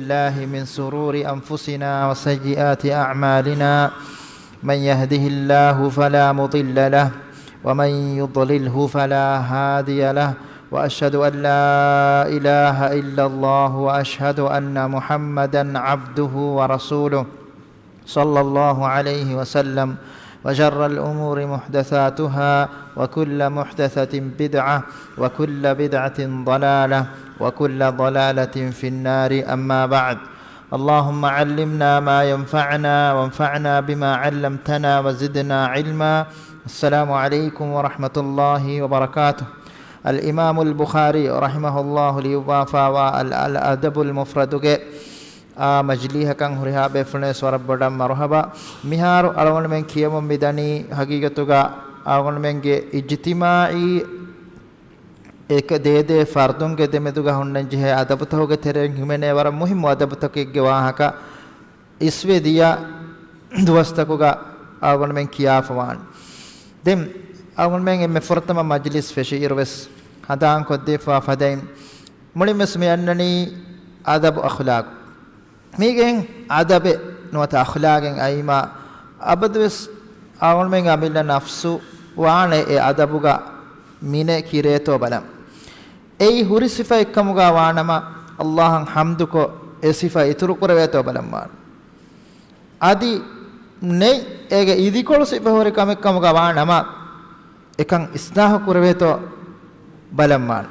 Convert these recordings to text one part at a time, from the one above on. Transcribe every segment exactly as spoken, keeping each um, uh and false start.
بالله من شرور أنفسنا وسيئات أعمالنا. من يهده الله فلا مضل له، ومن يضلله فلا هادي له، وأشهد أن لا إله إلا الله، وأشهد أن محمدا عبده ورسوله، صلى الله عليه وسلم، وشر الأمور محدثاتها، وكل محدثة بدعة، وكل بدعة ضلالة، وكل ضلالة في النار، أما بعد. اللهم علمنا ما ينفعنا، وانفعنا بما علمتنا، وزدنا علما. السلام عليكم ورحمة الله وبركاته. އަލްއިމާމު އަލް ބުޚާރީ ރަޙިމަހުﷲ ލިޔުއްވާފާވާ އަލް، އަލް އަދަބު އަލް މުފްރަދުގެ އާ މަޖިލީހަކަށް ހުރިހާ ބޭފުޅުންވެސް ވަރަށް ބޮޑަށް މަރުޙަބާ. މިހާރު އަޅުގަނޑުމެން ކިޔަމުން މިދަނީ ހަގީގަތުގަ އަޅުގަނޑުމެންގެ އިޖްތިމާޢީ އެކަ ދޭދޭ ފަރްދުންގެ ދެމެދުގަ ހުންނަންޖެހޭ އަދަބުތަކުގެ ތެރެއިން ހިމެނޭ ވަރަށް މުހިއްމު އަދަބުތަކެއްގެ ވާހަކަ އިސްވެ ދިޔަ ދުވަސްތަކުގަ އަޅުގަނޑުމެން ކިޔާފަވާނެ. ދެން އަޅުގަނޑުމެން އެންމެ ފުރަތަމަ މަޖިލިސް ފެށިއިރުވެސް ހަނދާންކޮށްދީފަވާ ފަދައިން މުޅިންވެސް މި އަންނަނީ އަދަބު އަޚްލާގު. މީގެން އަދަބެއް ނުވަތަ އަޚްލާގެއް އައީމާ، އަބަދުވެސް އަޅުގަނޑުމެންގެ އަމިއްލަ ނަފްސު ވާނެ އެ އަދަބުގަ މިނެ ކިރޭތޯ ބަލަން. އެއީ ހުރި ސިފައެއްކަމުގަ ވާނަމަ، އައްލާހަށް ޙަމްދުކޮށް، އެ ސިފަ އިތުރުކުރެވޭތޯ ބަލަން ވާނެ. އަދި ނެތް އޭގެ އިދިކޮޅު ސިފަ ހުރި ކަމެއްކަމުގަ ވާނަމަ، އެކަން އިސްލާހު ކުރެވޭތޯ ބަލަންވާނެ.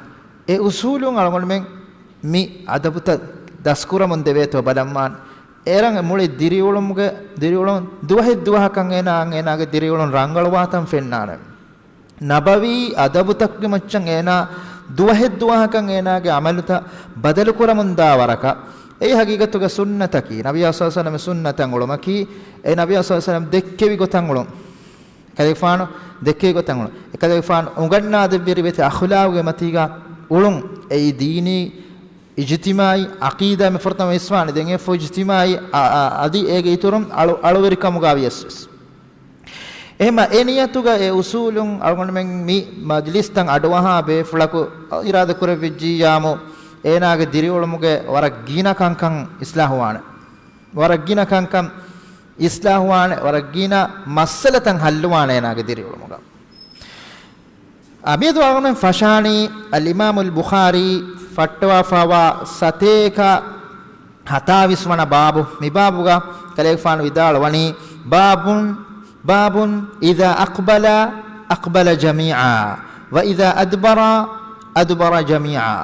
އެ އުސޫލުން އަޅުގަނޑުމެން މި އަދަބުތައް ދަސްކުރަމުން ދެވޭތޯ ބަލަންވާނެ. އޭރަށް މުޅި ދިރިއުޅުމުގެ، ދިރިއުޅުން ދުވަހެއް ދުވަހަކަށް އޭނާއަށް އޭނާގެ ދިރިއުޅުން ރަނގަޅުވާތަން ފެންނާނެ. ނަބަވީ އަދަބުތަކުގެ މައްޗަށް އޭނާ ދުވަހެއް ދުވަހަކަށް އޭނާގެ އަމަލުތައް ބަދަލުކުރަމުންދާ ވަރަކަށް، އެއީ ހަގީގަތުގަ ސުންނަތަކީ، ނަބިއްޔާ ޞައްލަﷲު ޢަލައިހި ވަސައްލަމަ ސުންނަތަށް އުޅުމަކީ، އެ ނަބިއްޔާ ޞައްލަﷲު ޢަލައިހި ވަސައްލަމަ ދެއްކެވި ގޮތަށް އުޅުން. ކަލޭގެފާނު ދެއްކެވި ގޮތަށް އުޅުން. އެކަލޭގެފާނު އުނގަންނާދެއްވި ރިވެތި އަޚުލާގުގެ މަތީގަ އުޅުން. އެއީ ދީނީ، އިޖްތިމާޢީ، ޢަޤީދާ މި ފުރަތަމަ ވިސްވާނެ. ދެން އެ ފޯ އިޖްތިމާޢީ، އަ، އަ، އަދި އޭގެ އިތުރުން އަޅު، އަޅުވެރިކަމުގަ ވިޔަސް ވެސް. އެހެމަ އެ ނިޔަތުގަ އެ އުސޫލުން އަޅުގަނޑުމެން މި މަޖިލިސްތައް އަޑުއަހާ ބޭފުޅަކު އިރާދަ ކުރެއްވިއްޖިއްޔާމު، އޭނާގެ ދިރިއުޅުމުގެ ވަރަށް ގިނަ ކަންކަން އިސްލާހުވާނެ. ވަރަށް ގިނަ ކަންކަން އިސްލާހުވާނެ، ވަރަށް ގިނަ މައްސަލަތައް ހައްލުވާނެ އޭނާގެ ދިރިއުޅުމުގަ. އަ، މިއަދު އަޅުގަނޑުމެން ފަށާނީ އަލްއިމާމު އަލް ބުޚާރީ ފައްޓަވާފައިވާ ސަތޭކަ ހަތާވީސް ވަނަ ބާބު. މި ބާބުގަ ކަލޭގެފާނު ވިދާޅުވަނީ، باب، باب إذا أقبل أقبل جميعا، وإذا أدبر أدبر جميعا.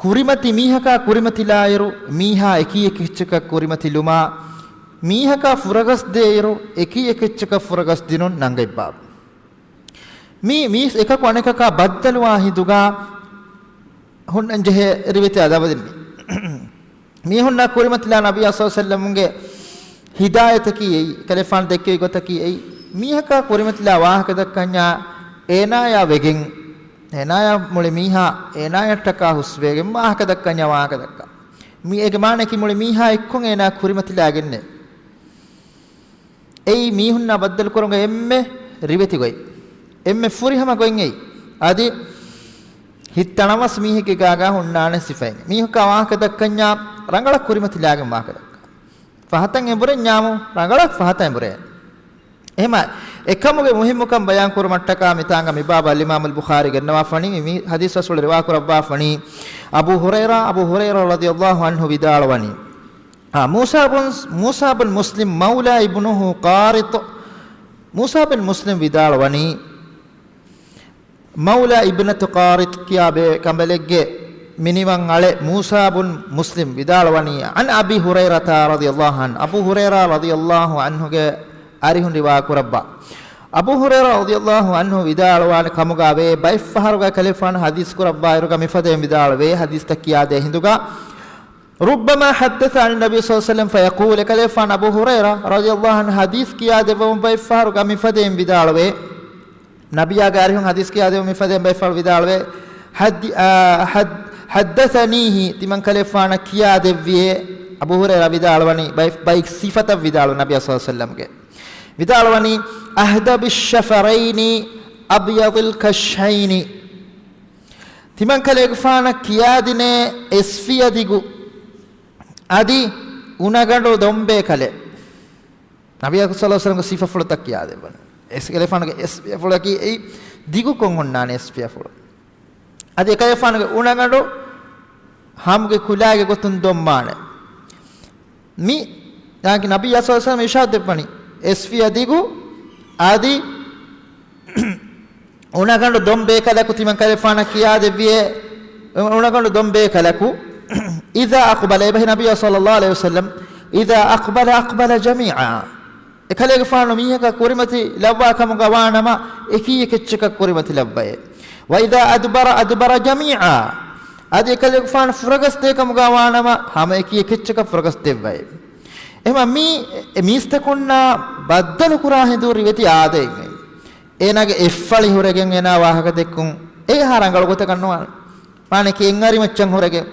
ކުރިމަތި މީހަކާ ކުރިމަތިލާއިރު، މީހާ އެކީ އެކެއްޗަކަށް ކުރިމަތިލުމާ، މީހަކާ ފުރަގަސްދޭއިރު، އެކީ އެކެއްޗަކަށް ފުރަގަސްދިނުން ނަންގަތް ބާބު. މީ، މީ އެކަކު އަނެކަކާ ބައްދަލުވާ ހިނދުގަ ހުންނަންޖެހޭ ރިވެތި އަދަބަށް ދިން މީ. މީހުންނާ ކުރިމަތިލާ ނަބިއްޔާ ޞައްލަﷲު ޢަލައިހި ވަސައްލަމުގެ ހިދާޔަތަކީ އެއީ، ކަލޭގެފާނު ދެއްކެވި ގޮތަކީ އެއީ. މީހަކާ ކުރިމަތިލާ ވާހަކަ ދައްކަންޏާ އޭނާޔާ ވެގެން، އޭނާޔާ މުޅި މީހާ އޭނާޔަށްޓަކާ ހުސްވެގެން ވާހަކަ ދައްކަންޏާ ވާހަކަ ދައްކާ. މީ އޭގެ މާނައަކީ މުޅި މީހާ އެއްކޮށް އޭނާ ކުރިމަތިލާގެންނޭ. އެއީ މީހުންނާ ބައްދަލުކުރުމުގެ އެންމެ ރިވެތި ގޮތް. އެންމެ ފުރިހަމަ ގޮތް އެއީ. އަދި ހިތް ތަނަވަސް މީހެއްގެ ގާގާ ހުންނާނެ ސިފައިން. މީހަކާ ވާހަކަ ދައްކަންޏާ ރަނގަޅަށް ކުރިމަތިލާގެން ވާހަކަ ދައްކާ. ފަހަތަށް އެނބުރެންޏާމު ރަނގަޅަށް ފަހަތަށް އެނބުރޭ. އެހެމަ އެކަމުގެ މުހިއްމުކަން ބަޔާން ކުރުމަށްޓަކާ މިތާނގަ މި ބާބަށް އަލްއިމާމު އަލް ބުޚާރީ ގެންނަވާފަނީ، މި ޙަދީޘް ރަސޫލު ރިވާ ކުރައްވާފަނީ އަބޫ ހުރައިރާ، އަބޫ ހުރައިރާ ރަޟިޔަﷲު ޢަންހު ވިދާޅުވަނީ، އާ، މޫސާ ބުން، މޫސާ ބިން މުސްލިމް މައުލާ އިބްނުހު ޤާރިޠު، މޫސާ ބިން މުސްލިމް ވިދާޅުވަނީ، މައުލާ އިބްނަތު ޤާރިޠު ކިޔާ ބޭ ކަނބަލެއްގެ މިނިވަން އަޅެ މޫސާ ބުން މުސްލިމް ވިދާޅުވަނީ، ޢަން އަބީ ހުރައިރަތާ ރަޟިޔަﷲު ޢަންހު، އަބޫ ހުރައިރާ ރަޟިޔަﷲު ޢަންހުގެ އަރިހުން ރިވާ ކުރައްވާ. އަބޫ ހުރައިރާ ރަޟިޔަﷲު ޢަންހު ވިދާޅުވާނެ ކަމުގަ ވޭ، ބައެއްފަހަރުގަ ކަލޭގެފާނު ޙަދީޘް ކުރައްވާއިރުގަ މިފަދައިން ވިދާޅުވޭ، ޙަދީޘްތައް ކިޔާދޭ ހިނދުގަ، ربما حدث عن النبي صلى الله عليه وسلم فيقول، އެކަލޭގެފާނު އަބޫ ހުރައިރާ ރަޟިޔަﷲު ޢަންހު ޙަދީޘް ކިޔާދެއްވަމުން ބައެއްފަހަރުގަ މިފަދައިން ވިދާޅުވޭ، ނަބިއްޔާގެ އަރިހުން ޙަދީޘް ކިޔާދެއްވަމުން މިފަދައިން ބައެއްފަހަރު ވިދާޅުވޭ، ޙައްދި-، އާ، ޙައް-، ޙައްދަޘަނީހި، ތިމަން ކަލޭގެފާނަށް ކިޔާދެއްވިއޭ. އަބޫ ހުރައިރާ ވިދާޅުވަނީ ބައި-، ބައި ސިފަތައް ވިދާޅު ނަބިއްޔާ ޞައްލަﷲު ޢަލައިހި ވަސައްލަމްގެ. ވިދާޅުވަނީ، أهدب الشفرين أبيض الكشحين. ތިމަންކަލޭގެފާނަށް ކިޔާދިނޭ އެސްފިޔަ ދިގު އަދި އުނަގަނޑު ދޮންބޭކަލެއް. ނަބިއްޔާ ޞައްލަﷲު ޢަލައިހި ވަސައްލަމަގެ ސިފަފުޅުތައް ކިޔާދެއްވަން. އެކަލޭގެފާނުގެ އެސްފިޔަފުޅަކީ އެއީ ދިގުކޮށް ހުންނާނެ އެސްފިޔަފުޅު. އަދި އެކަލޭގެފާނުގެ އުނަގަނޑު ހަމުގެ ކުލާގެ ގޮތުން ދޮންބާނެ. މި ދާކި ނަބިއްޔާ ޞައްލަﷲު ޢަލައިހި ވަސައްލަމަ އިރްޝާދު ދެއްވަނީ، އެސްފިޔަ ދިގު އަދި އުނަގަނޑު ދޮންބޭކަލަކު ތިމަންކަލޭގެފާނަށް ކިޔާދެއްވިއޭ، އުނަގަނޑު ދޮންބޭކަލަކު، إذا أقبل، އެބަހީ ނަބިއްޔާ ޞައްލަﷲު ޢަލައިހި ވަސައްލަމަ، إذا أقبل أقبل جميعا. އެކަލޭގެފާނު މީހަކަށް ކުރިމަތި ލައްވާ ކަމުގަ ވާނަމަ، އެކީ އެކެއްޗަކަށް ކުރިމަތި ލައްވައޭ. وإذا أدبر أدبر جميعا. އަދި އެކަލޭގެފާނު ފުރަގަސްދޭ ކަމުގަ ވާނަމަ، ހަމަ އެކީ އެކެއްޗަކަށް ފުރަގަސް ދެއްވައޭ. އެހެންވީމަ މީ މީސްތަކުންނާ ބައްދަލު ކުރާ ހިނދު ރިވެތި އާދައެއް. އޭނާގެ އެއްފަޅި ހުރެގެން އޭނާ ވާހަކަ ދެއްކުން އެހާ ރަނގަޅު ގޮތަކަށް ނުވާނެ. މާނައަކީ އެއްއަރިމައްޗަށް ހުރެގެން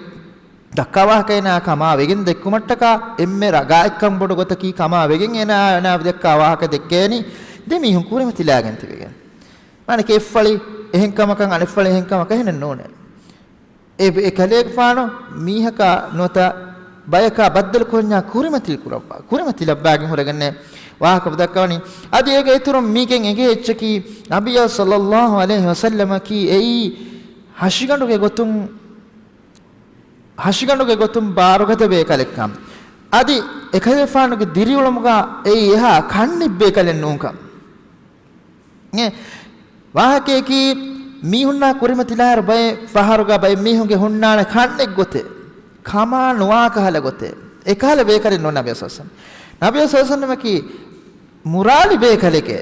ދައްކާ ވާހަކަ އޭނާ ކަމާ ވެގެން ދެއްކުމަށްޓަކާ އެންމެ ރަގާއެއްކަން ބޮޑު ގޮތަކީ ކަމާ ވެގެން އޭނާ، އޭނާ ދައްކާ ވާހަކަ ދެއްކޭނީ ދެ މީހުން ކުރިމަތިލާގެން ތިބެގެން. މާނައަކީ އެއްފަޅި އެހެން ކަމަކަށް އަނެއްފަޅި އެހެން ކަމަކަށް އެހެނެއް ނޫނޭ. އެ، އެ ކަލޭގެފާނު މީހަކާ ނުވަތަ ބަޔަކާ ބައްދަލު ކުރަންޏާ ކުރިމަތި ކުރައްވާ، ކުރިމަތި ލައްވާގެން ހުރެގެންނޭ ވާހަކަ ދައްކަވަނީ. އަދި އޭގެ އިތުރުން މީގެން އެނގޭ އެއްޗަކީ، ނަބިއްޔާ ޞައްލަﷲު ޢަލައިހި ވަސައްލަމަކީ އެއީ ހަށިގަނޑުގެ ގޮތުން، ހަށިގަނޑުގެ ގޮތުން ބާރުގަދަ ބޭކަލެއްކަން. އަދި އެކަލޭގެފާނުގެ ދިރިއުޅުމުގަ އެއީ އެހާ ކަންނެތް ބޭކަލެއް ނޫންކަން. އެ ވާހަކަޔަކީ، މީހުންނާ ކުރިމަތިލާއިރު ބައެއް ފަހަރުގަ ބައެއް މީހުންގެ ހުންނާނެ ކަންނެތް ގޮތެއް، ކަމާ ނުވާ ކަހަލަ ގޮތެއް، އެކަހަލަ ބޭކަލެއް ނޫން ނަބިއްޔާ ޞައްލަﷲު ޢަލައިހި ވަސައްލަމަ. ނަބިއްޔާ ޞައްލަﷲު ޢަލައިހި ވަސައްލަމަކީ މުރާލި ބޭކަލެކޭ.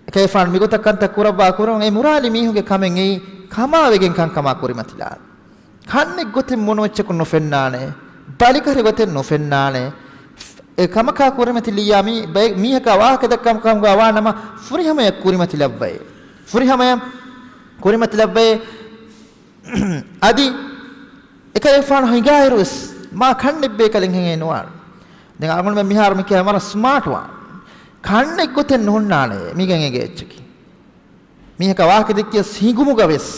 އެކަލޭގެފާނު މިގޮތަށް ކަންތައް ކުރައްވާ ކުރުން އެ މުރާލި މީހުންގެ ކަމެއް އެއީ ކަމާ ވެގެން ކަންކަމާ ކުރިމަތިލާނެ. ކަންނެތް ގޮތެއް މޫނުއެއްޗަކުން ނުފެންނާނެ. ބަލިކަށި ގޮތެއް ނުފެންނާނެ. އެ ކަމަކާ ކުރިމަތިލިއްޔާ މީ ބައެއް މީހަކާ ވާހަކަ ދައްކަމުގަ ވާނަމަ ފުރިހަމަޔަށް ކުރިމަތިލައްވައޭ. ފުރިހަމަޔަށް ކުރިމަތިލައްވައޭ. އަދި އެކަލޭގެފާނު ހިނގާއިރުވެސް މާ ކަންނެތް ބޭކަލެއް ހެނގޭ ނުވާނެ. ދެން އަޅުގަނޑުމެން މިހާރު މިކިޔާ ވަރަށް ސްމާޓް ވާން. ކަންނެތް ގޮތެއް ނުހުންނާނެ މީގެން އެނގޭ އެއްޗަކީ. މީހަކާ ވާހަކަ ދެއްކިޔަސް ހިނގުމުގަވެސް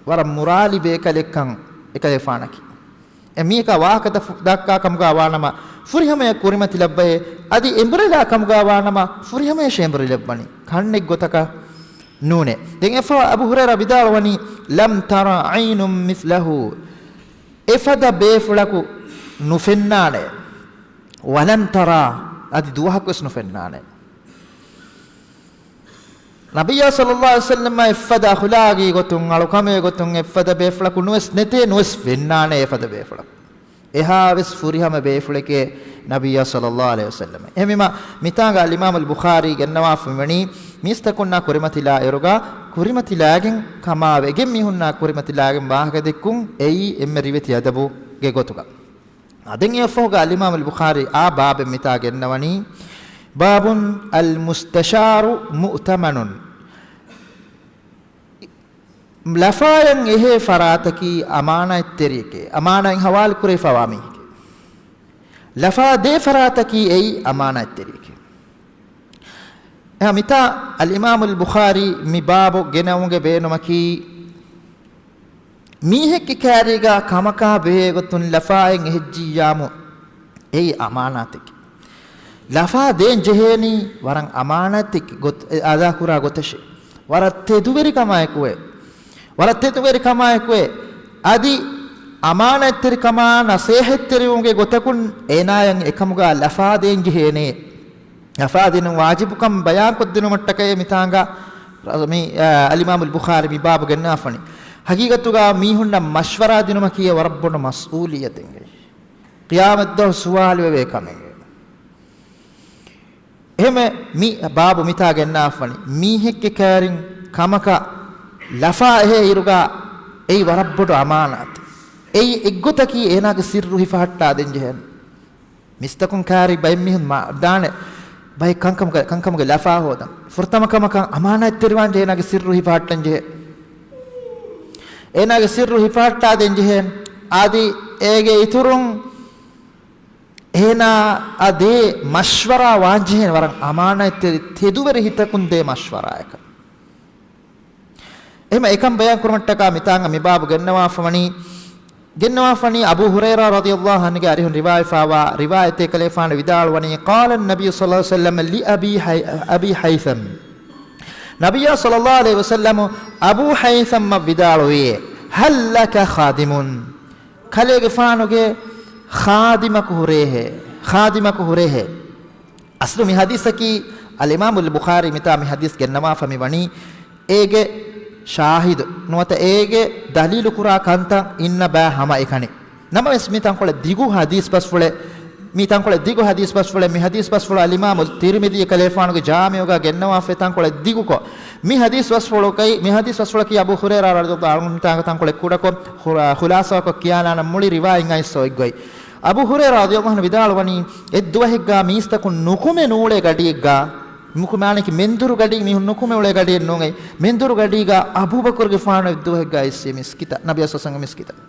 ވަރަށް މުރާލި ބޭކަލެއްކަން އެކަލޭގެފާނަކީ. އެ މީހަކާ ވާހަކަ ދަފު-، ދައްކާ ކަމުގަ ވާނަމަ ފުރިހަމަޔަށް ކުރިމަތިލައްވައޭ، އަދި އެނބުރިލާ ކަމުގަ ވާނަމަ ފުރިހަމަޔަށް އެނބުރިލައްވަނީ. ކަންނެތް ގޮތަކަށް ނޫނޭ. ދެން އެއްފަހަރު އަބޫ ހުރައިރާ ވިދާޅުވަނީ، لم تر عين مثله. އެފަދަ ބޭފުޅަކު ނުފެންނާނެ. ولم تر، އަދި ދުވަހަކުވެސް ނުފެންނާނެ. ނަބިއްޔާ ޞައްލަﷲު ޢަލައިހި ވަސައްލަމަށް އެއްފަދަ އަޚުލާގީ ގޮތުން، އަޅުކަމޭ ގޮތުން އެއްފަދަ ބޭފުޅަކު ނުވެސް ނެތޭ، ނުވެސް ފެންނާނެ އެފަދަ ބޭފުޅަކު. އެހާވެސް ފުރިހަމަ ބޭފުޅެކޭ ނަބިއްޔާ ޞައްލަﷲު ޢަލައިހި ވަސައްލަމަ. އެހެންވީމަ، މިތާނގަ އަލްއިމާމު އަލް ބުޚާރީ ގެންނަވާފަ މިވަނީ، މީސްތަކުންނާ ކުރިމަތިލާ އިރުގަ، ކުރިމަތިލާގެން ކަމާ ވެގެން މީހުންނާ ކުރިމަތިލާގެން ވާހަކަ ދެއްކުން އެއީ އެންމެ ރިވެތި އަދަބުގެ ގޮތުގަ. އަދި ދެން އެއަށްފަހުގަ އަލްއިމާމު އަލް ބުޚާރީ އާ ބާބެއް މިތާ ގެންނަވަނީ، باب المستشار مؤتمن. ލަފާޔަށް އެހޭ ފަރާތަކީ އަމާނާތްތެރިއެކޭ، އަމާނާތް ހަވާލު ކުރެވިފަވާ މީހެކޭ. ލަފާ ދޭ ފަރާތަކީ އެއީ އަމާނާތްތެރިއެކޭ. އެހާ މިތާ އަލްއިމާމު އަލް ބުޚާރީ މި ބާބު ގެނައުމުގެ ބޭނުމަކީ، މީހެއްގެ ކާރީގަ ކަމަކާ ބެހޭ ގޮތުން ލަފާއެއް އެހެއްޖިއްޔާމު، އެއީ އަމާނާތެކޭ. ލަފާ ދޭން ޖެހޭނީ ވަރަށް އަމާނާތެއް ގޮތް-، އަދާކުރާ ގޮތަށޭ. ވަރަށް ތެދުވެރިކަމާއެކުއޭ. ވަރަށް ތެދުވެރިކަމާއެކުއޭ. އަދި އަމާނާތްތެރިކަމާ ނަސޭހަތްތެރިވުމުގެ ގޮތަކުން އޭނާޔަށް އެކަމުގަ ލަފާ ދޭން ޖެހޭނޭ. ލަފާ ދިނުން ވާޖިބުކަން ބަޔާންކޮށްދިނުމަށްޓަކައި މިތާނގަ މި، އަލްއިމާމު އަލް ބުޚާރީ މި ބާބު ގެންނާފަނީ. ހަގީގަތުގަ މީހުންނަށް މަޝްވަރާ ދިނުމަކީ ވަރަށް ބޮޑު މަސްއޫލިއްޔަތެއް. ޤިޔާމަތްދުވަހު ސުވާލުވެވޭ ކަމެއް. އެހެންވެ، މި ބާބު މިތާ ގެންނާފަނީ، މީހެއްގެ ކައިރިން ކަމަކަށް ލަފާ އެހޭ އިރުގަ އެއީ ވަރަށް ބޮޑު އަމާނާތެއް. އެއީ އެއްގޮތަކީ އޭނާގެ ސިއްރު ހިފަހައްޓާ ދޭން ޖެހޭނެ. މީސްތަކުން ކާރި ބައެއް މީހުން މާ-، ދާނެ ބައެއް ކަންކަމުގެ، ކަންކަމުގެ ލަފާ ހޯދަން. ފުރަތަމަ ކަމަކަށް އަމާނާތްތެރިވާން ޖެހޭ، އޭނާގެ ސިއްރު ހިފަހައްޓަން ޖެހޭ. އޭނާގެ ސިއްރު ހިފަހައްޓާ ދޭން ޖެހޭ. އަދި އޭގެ އިތުރުން އޭނާ އަށް ދޭ މަޝްވަރާ ވާންޖެހޭނެ ވަރަށް އަމާނާތްތެރި ތެދުވެރި ހިތަކުން ދޭ މަޝްވަރާއަކަށް. އެހެމަ އެކަން ބަޔާން ކުރުމަށްޓަކާ މިތާނގަ މިބާބު ގެންނަވާފަވަނީ، ގެންނަވާފަނީ އަބޫ ހުރައިރާ ރަޟިޔަﷲ ޢަންހުގެ އަރިހުން ރިވާވެފާވާ ރިވާޔަތެއް ކަލޭފާނު ވިދާޅުވަނީ، قال النبي صلى الله عليه وسلم لأبي حي-، أبي هيثم. ނަބިއްޔާ ޞައްލަﷲ ޢަލައިހި ވަސައްލަމު އަބޫ ހައިޘަމަށް ވިދާޅުވި، هل لك خادم؟ ކަލޭގެފާނުގެ ޚާދިމަކު ހުރޭހޭ؟ ޚާދިމަކު ހުރޭހޭ؟ އަސްލު މި ޙަދީޘަކީ އަލްއިމާމުލް ބުޚާރީ މިތާ މި ޙަދީޘް ގެންނަވާފަ މި ވަނީ އޭގެ ޝާހިދު ނުވަތަ އޭގެ ދަލީލު ކުރާ ކަންތައް އިންނަ ބައި ހަމަ އެކަނި. ނަމަވެސް މި ތަންކޮޅެއް ދިގު ޙަދީޘް ބަސްފުޅެއް، މި ތަންކޮޅެއް ދިގު ޙަދީޘް ބަސްފުޅެއް، މި ޙަދީޘް ބަސްފުޅު އަލްއިމާމު ތިރްމިޛީ ކަލޭފާނުގެ ޖާމިޢުގަ ގެންނަވާފައި ތަންކޮޅެއް ދިގުކޮށް، މި ޙަދީޘް ބަސްފުޅަކީ، މި ޙަދީޘް ބަސްފުޅަކީ އަބޫ ހުރައިރާ ރަޟިޔަﷲ ޢަންހު މިތާނގަ ތަންކޮޅެއް ކުޑަކޮށް، ޚު-، ޚުލާޞާކޮށް ކިޔާލާނަން މުޅި ރިވާޔަތް އައިސް އޮތްގޮތް. އަބޫ ހުރައިރާ ރަޟިޔަﷲ ޢަންހު ވިދާޅުވަނީ، އެއްދުވަހެއްގަ މީސްތަކުން ނުކުމެ ނޫޅޭ ގަޑިއެއްގަ، ނުކުމާނެކި މެންދުރު ގަޑި، މީހުން ނުކުމެ އުޅޭ ގަޑިއެއް ނޫން، މެންދުރު ގަޑީގަ އަބޫބަކުރުގެފާނު އެއްދުވަހެއްގަ އައިސް މިސްކިތަށް، ނަބިއްޔާ ޞައްލަﷲ ޢަލައިހި ވަސައްލަމް މިސްކިތަށް.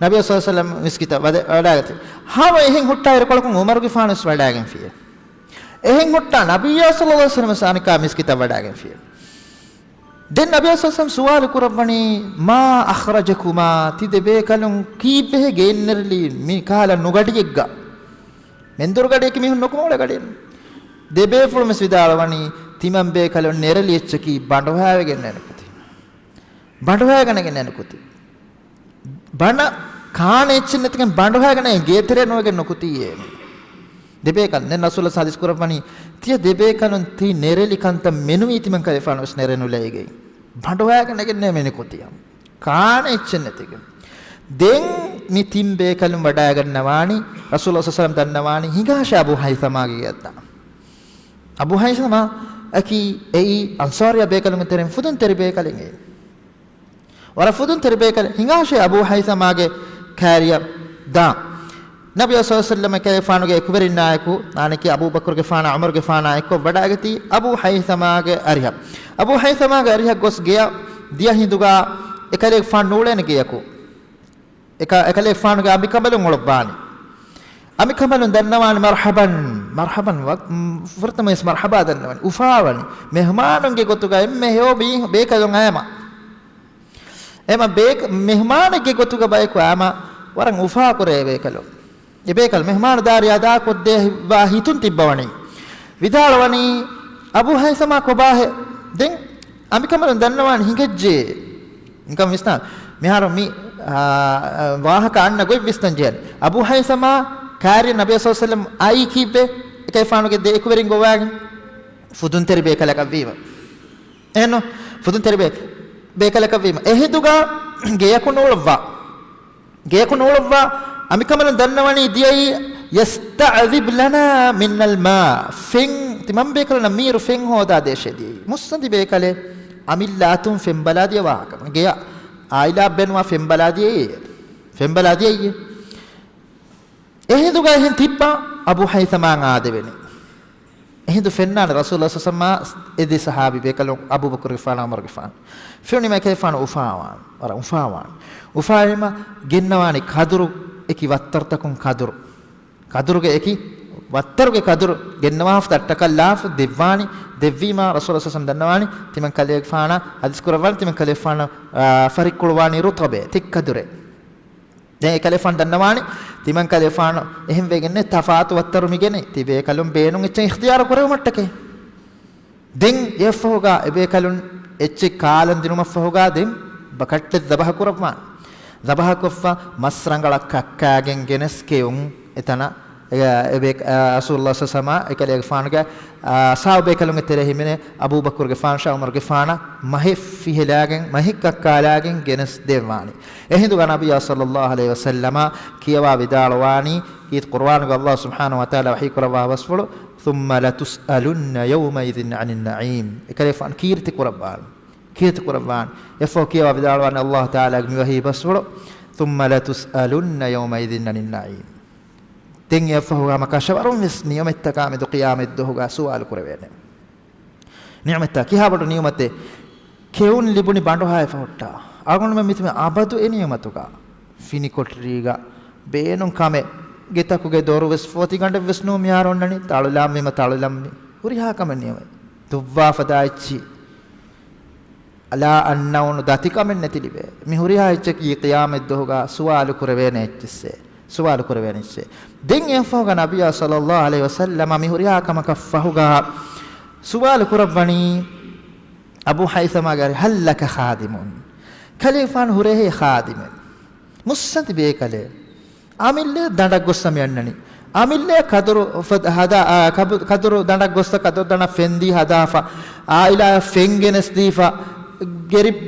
ނަބިއްޔާ ޞައްލަﷲ ޢަލައިހި ވަސައްލަމް މިސްކިތަށް ވަދެ-، ވަޑައިގަތީ. ހަމަ އެހެން ހުއްޓާއިރުކޮޅަކުން ޢުމަރުގެފާނުވެސް ވަޑައިގެންފިއެވެ. އެހެން ހުއްޓާ ނަބިއްޔާ ޞައްލަﷲ ޢަލައިހި ވަސައްލަމް އަނެއްކާ މިސްކިތަށް ވަޑައިގެންފިއެވެ. ދެން ނަބިއްޔާ ޞައްލަﷲ ޢަލައިހި ވަސައްލަމް ސުވާލު ކުރައްވަނީ، ما أخرجكما؟ ތި ދެބޭކަލުން ކީއްވެހޭ ގެއިން ނެރެލީ މި ކަހަލަ ނުގަޑިއެއްގަ؟ މެންދުރު ގަޑިއަކީ މީހުން ނުކުމެ އުޅޭ ގަޑިއެއް. ދެބޭފުޅުންވެސް ވިދާޅުވަނީ، ތިމަން ބޭކަލުން ނެރެލި އެއްޗަކީ ބަނޑުހައިވެގެން ނެރެން ކުތީ. ބަނޑުހައިގަނެގެން ނެރެން ކުތީ. ބަނޑަށް ކާނެ އެއްޗެއް ނެތިގެން ބަނޑުހައިގަނެ ގޭތެރޭ ނުވެގެން ނުކުތީއޭ. ދެބޭކަލުން. ދެން ރަސޫލާ ޙަދީޘް ކުރައްވަނީ، ތިޔަ ދެބޭކަލުން ތި ނެރެލި ކަންތައް މެނުވީ ތިމަން ކަލޭފާނުވެސް ނެރެނުލައިގެން. ބަނޑުހައިގަނެގެން ނެރެން ކުތި. ކާނެ އެއްޗެއް ނެތިގެން. ދެން މި ތިން ބޭކަލުން ވަޑައިގަންނަވާނީ، ރަސޫލާ ޞައްލަﷲ ޢަލައިހި ވަސައްލަމް ދަންނަވާނީ ހިނގާށޭ އަބޫ ހައިޘަމާގެ ގެއަށް ދާން. އަބޫ ހައިޘަމާ އަކީ އެއީ އަންޞާރިއްޔާ ބޭކަލުންގެ ތެރެއިން ފުދުންތެރި ބޭކަލެއް. ވަރަށް ފުދުންތެރި ބޭކަލެއް. ހިނގާށޭ އަބޫ ހައިޘަމާގެ ކާރިއަށް ދާން. ނަބިއްޔާ ޞައްލަﷲ ޢަލައިހި ވަސައްލަމް ކަލޭފާނުގެ އެކުވެރިންނާއެކު، އަނެކީ އަބޫބަކުރުގެފާނާ ޢުމަރުގެފާނާ އެއްކޮށް ވަޑައިގަތީ އަބޫ ހައިޘަމާގެ އަރިހަށް. އަބޫ ހައިޘަމާގެ އަރިހަށް ގޮސް ގެޔަށް ދިޔަ ހިނދުގަ އެކަލޭގެފާނު ނޫޅޭނެ ގެޔަކު. އެކަ-، އެކަލޭގެފާނުގެ އަނބިކަނބަލުން އުޅުއްވާނެ. އަނބިކަނބަލުން ދަންނަވާނެ މަރްޙަބަން، މަރްޙަބަން ވަ-، މް، ފުރަތަމަވެސް މަރްޙަބާ ދަންނަވާނެ. އުފާވަނީ. މެހުމާނުންގެ ގޮތުގަ އެންމެ ހެޔޮ ބީ-، ބޭކަލުން އައީމަ. އެމަ ބޭކަ-، މެހުމާނެއްގެ ގޮތުގަ ބަޔަކު އައީމަ ވަރަށް އުފާކުރޭ އެބޭކަލުން. އެބޭކަލުން މެހުމާނުދާރީ އަދާކޮށްދޭ ހިއްވާ ހިތުން ތިއްބަވަނީ. ވިދާޅުވަނީ، އަބޫ ހައިޘަމާ ކޮބާހޭ؟ ދެން އަނބިކަނބަލުން ދަންނަވާނެ ހިނގައްޖެ. ނިކަން ވިސްނާ. މިހާރު މި، އާ، އާ، ވާހަކަ އަންނަ ގޮތް ވިސްނަން ޖެހޭނެ. އަބޫ ހައިޘަމާ ކާރި ނަބިއްޔާ ޞައްލަﷲ ޢަލައިހި ވަސައްލަމް އައީ ކީއްވެ؟ އެކަލޭފާނުގެ ދެ އެކުވެރިން ގޮވާގެން ފުދުންތެރި ބޭކަލަކަށް ވީމަ. އެހެންނު؟ ފުދުންތެރި ބޭ-، ބޭކަލަކަށް ވީމަ. އެހިނދުގަ ގެޔަކު ނޫޅުއްވާ. ގެޔަކު ނޫޅުއްވާ، އަނބިކަނބަލުން ދަންނަވަނީ ދިޔައީ، يستعذب لنا من الماء. ފެން، ތިމަން ބޭކަލުންނަށް މީރު ފެން ހޯދާ ދޭށޭ ދިޔައީ. މުއްސަނދި ބޭކަލެއް އަމިއްލަ އަތުން ފެން ބަލާ ދިޔަ ވާހަކަ. ގެޔަށް އާއިލާ ބޭނުންވާ ފެން ބަލާ ދިޔައީ. ފެން ބަލާ ދިޔައީ. އެހިނދުގަ އެހެން ތިއްބާ އަބޫ ހައިޘަމާއަށް އާދެވެނީ. އެހިނދު ފެންނާނެ ރަސޫލާ ޞައްލަﷲ ޢަލައިހި ވަސައްލަމާ އެ ދެ ޞަޙާބީ ބޭކަލުން އަބޫބަކުރުގެފާނާ ޢުމަރުގެފާނު. ފެނުނީމަ އެކަލޭފާނު އުފާވާން. ވަރަށް އުފާވާން. އުފާވީމަ ގެންނަވާނީ ކަދުރު އެކި ވައްތަރުތަކުން ކަދުރު. ކަދުރުގެ އެކި ވައްތަރުގެ ކަދުރު ގެންނަވާފަ ތައްޓަކަށް ލާފަ ދެއްވާނީ. ދެއްވީމަ ރަސޫލާ ޞައްލަﷲ ޢަލައިހި ވަސައްލަމް ދަންނަވާނީ ތިމަން ކަލޭގެފާނަށް ޙަދީޘް ކުރައްވާނީ ތިމަން ކަލޭގެފާނަށް، އާ، ފަރިއްކުޅުވާނީ ރުޠަބެއް ތިއް ކަދުރެއް. ދެން އެކަލޭފާނު ދަންނަވާނީ، ތިމަން ކަލޭފާނު އެހެން ވެގެންނޭ ތަފާތު ވައްތަރު މިގެނެ، ތި ބޭކަލުން ބޭނުން އެއްޗެއް އިޚްތިޔާރު ކުރެވުމަށްޓަކައި. ދެން އެއަށްފަހުގަ އެބޭކަލުން އެއްޗެއް ކާލަން ދިނުމަށްފަހުގަ ދެން ބަކައްޓެއް ޒަބަހަ ކުރައްވާން. ޒަބަހަ ކޮށްފަ މަސް ރަނގަޅަށް ކައްކާގެން ގެނެސް ކެއުން އެތަނަށް. އެ، އެބޭ-، އަ، ރަސޫލުﷲ ޞައްލަﷲ ޢަލައިހި ވަސައްލަމަ އެކަލޭގެފާނުގެ، އަ، ޞާބި ބޭކަލުންގެ ތެރެ ހިމެނޭ އަބޫބަކުރުގެފާނު ޝާ ޢުމަރުގެފާނަށް މަހެއް ފިހެލާގެން، މަހެއް ކައްކާލާގެން ގެނެސް ދެއްވާނެ. އެހިނދުގަ ނަބިއްޔާ ޞައްލަﷲ ޢަލައިހި ވަސައްލަމަ ކިޔަވާ ވިދާޅުވާނީ، ކީރިތި ޤުރުއާނުގަ ﷲ ސުބްޙާނަހޫ ވަތަޢާލާ ވަޙީ ކުރައްވާ ބަސްފުޅު، ثُمَّ لَتُسْأَلُنَّ يَوْمَئِذٍ عَنِ النَّعِيمِ. އެކަލޭފާނު ކީރިތި ކުރައްވާނެ. ކީރިތި ކުރައްވާނެ. އެއަށްފަހު ކިޔަވާ ވިދާޅުވާނެ ﷲ ތަޢާލާގެ މި ވަޙީ ބަސްފުޅު، ثُمَّ لَتُسْأَلُنَّ يَوْمَئِذٍ عَنِ النَّعِيمِ. ދެން އެއަށްފަހު ހަމަ ކަށަވަރުން ވެސް ނިޢުމަތްތަކާ މެދު ޤިޔާމަތް ދުވަހުގަ ސުވާލު ކުރެވޭނެ. ނިޢުމަތްތައް ކިހާބޮޑު ނިޢުމަތެއް؟ ކެއުން ލިބުނި ބަނޑުހައި ފަހުއްޓާ. އަޅުގަނޑުމެން މިތިބެ އަބަދު އެ ނިޢުމަތުގަ. ފިނިކޮޓަރީގަ ބޭނުން ކަމެއް. ގެތަކުގެ ދޮރު ވެސް ފޮތިގަނޑެއް ވެސް ނޫން މިހާރު އޮންނަނީ. ތަޅުލާންވީމަ ތަޅުލަންވީ. ހުރިހާ ކަމެއް ނިޢުމަތް. ދުއްވާފަ ދާ އެއްޗި. ލާ އަންނައުނު ދަތިކަމެއް ނެތިލިބޭ. މި ހުރިހާ އެއްޗަކީ ޤިޔާމަތްދުވަހުގަ ސުވާލު ކުރެވޭނެ އެއްޗެއްސޭ. ސުވާލު ކުރެވޭނެ އެއްޗެއް. ދެން އެއަށްފަހުގަ ނަބިއްޔާ ޞައްލައްލާހު ޢަލައިހި ވަސައްލަމަ މި ހުރިހާ ކަމަކަށް ފަހުގަ ސުވާލު ކުރައްވަނީ އަބޫ ހައިޘަމާގެ، ހައްލަކަ ޚާދިމުން؟ ކަލޭގެފާނު ހުރޭހޭ ޚާދިމެއް؟ މުއްސަނދި ބޭކަލެއް؟ އަމިއްލަ ދަނޑަށް ގޮއްސަ މި އަންނަނީ. އަމިއްލަ ކަދުރު ފަދަ ހަދާ، އާ، ކަބު-، ކަދުރު ދަނޑަށް ގޮއްސަ ކަދުރު ދަނޑަށް ފެންދީ ހަދާފަ، އާއިލާއަށް ފެން ގެނެސްދީފަ، ގެރި-،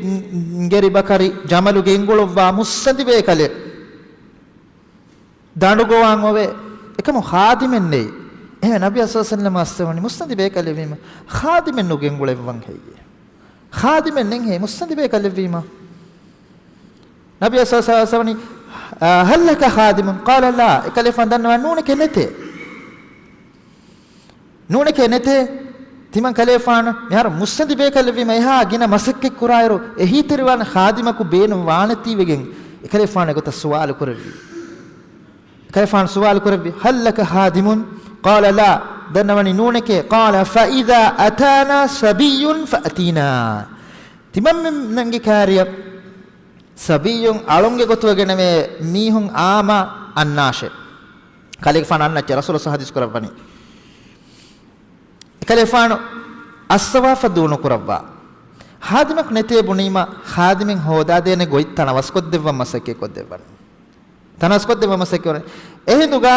ގެރިބަކަރި ޖަމަލު ގެންގުޅުއްވާ މުއްސަނދި ބޭކަލެއް. ދަނޑު ގޮވާން އޮވޭ. އެކަމު ޚާދިމެއް ނެތް. އެހެން ނަބިއްޔާ ޞައްލަﷲު ޢަލައިހި ވަސައްލަމަ އައްސަވަނީ މުއްސަނދި ބޭކަލެއްވީމަ، ޚާދިމެއް ނުގެންގުޅެއްވަން ހެއްޔޭ؟ ޚާދިމެއް ނެތް ހޭ، މުއްސަނދި ބޭކަލެއްވީމަ. ނަބިއްޔާ ޞައްލަﷲު ޢަލައިހި ވަސައްލަމަ ވަނީ، އާ، ހައްލަކަ ޚާދިމުން؟ ޤާލަ ލާ. އެކަލޭފާނު ދަންނަވަނީ ނޫނެކޭ ނެތޭ. ނޫނެކޭ ނެތޭ. ތިމަން ކަލޭފާނު މިހާރު މުއްސަނދި ބޭކަލެއްވީމަ އެހާ ގިނަ މަސައްކަތް ކުރާއިރު، އެހީތެރިވާނެ ޚާދިމަކު ބޭނުން ވާނެތީވެގެން، އެކަލޭފާނު އެގޮތަށް ސުވާލު ކުރެއްވީ. އެކަލޭފާނު ސުވާލު ކުރެއްވި، ހައްލަކަ ޚާދިމުން؟ ޤާލަ ލާ. ދަންނަވަނީ ނޫނެކޭ. ޤާލަ ފައިޛާ އަތާނާ ޞަބިއްޔުން ފައަތީނާ. ތިމަންމެންގެ ކާރިޔަށް ޞަބިއްޔުން އަޅުންގެ ގޮތުގަ ގެނެވޭ މީހުން އާމަ އަންނާށޭ. ކަލޭގެފާނު އަންނައްޗޭ، ރަސޫލު ޞައްލަﷲު ޙަދީޘް ކުރައްވަނީ. އެކަލޭފާނު އައްސަވާފަ ދޫނުކުރައްވާ. ޚާދިމަކު ނެތޭ ބުނީމަ، ޚާދިމެއް ހޯދާދޭނެ ގޮތް ތަނަވަސްކޮށްދެއްވަން މަސައްކަތް ކޮށްދެއްވަނީ. ތަނަވަސްކޮށްދެއްވަން މަސައްކަތް ކުރަނީ. އެހިނދުގަ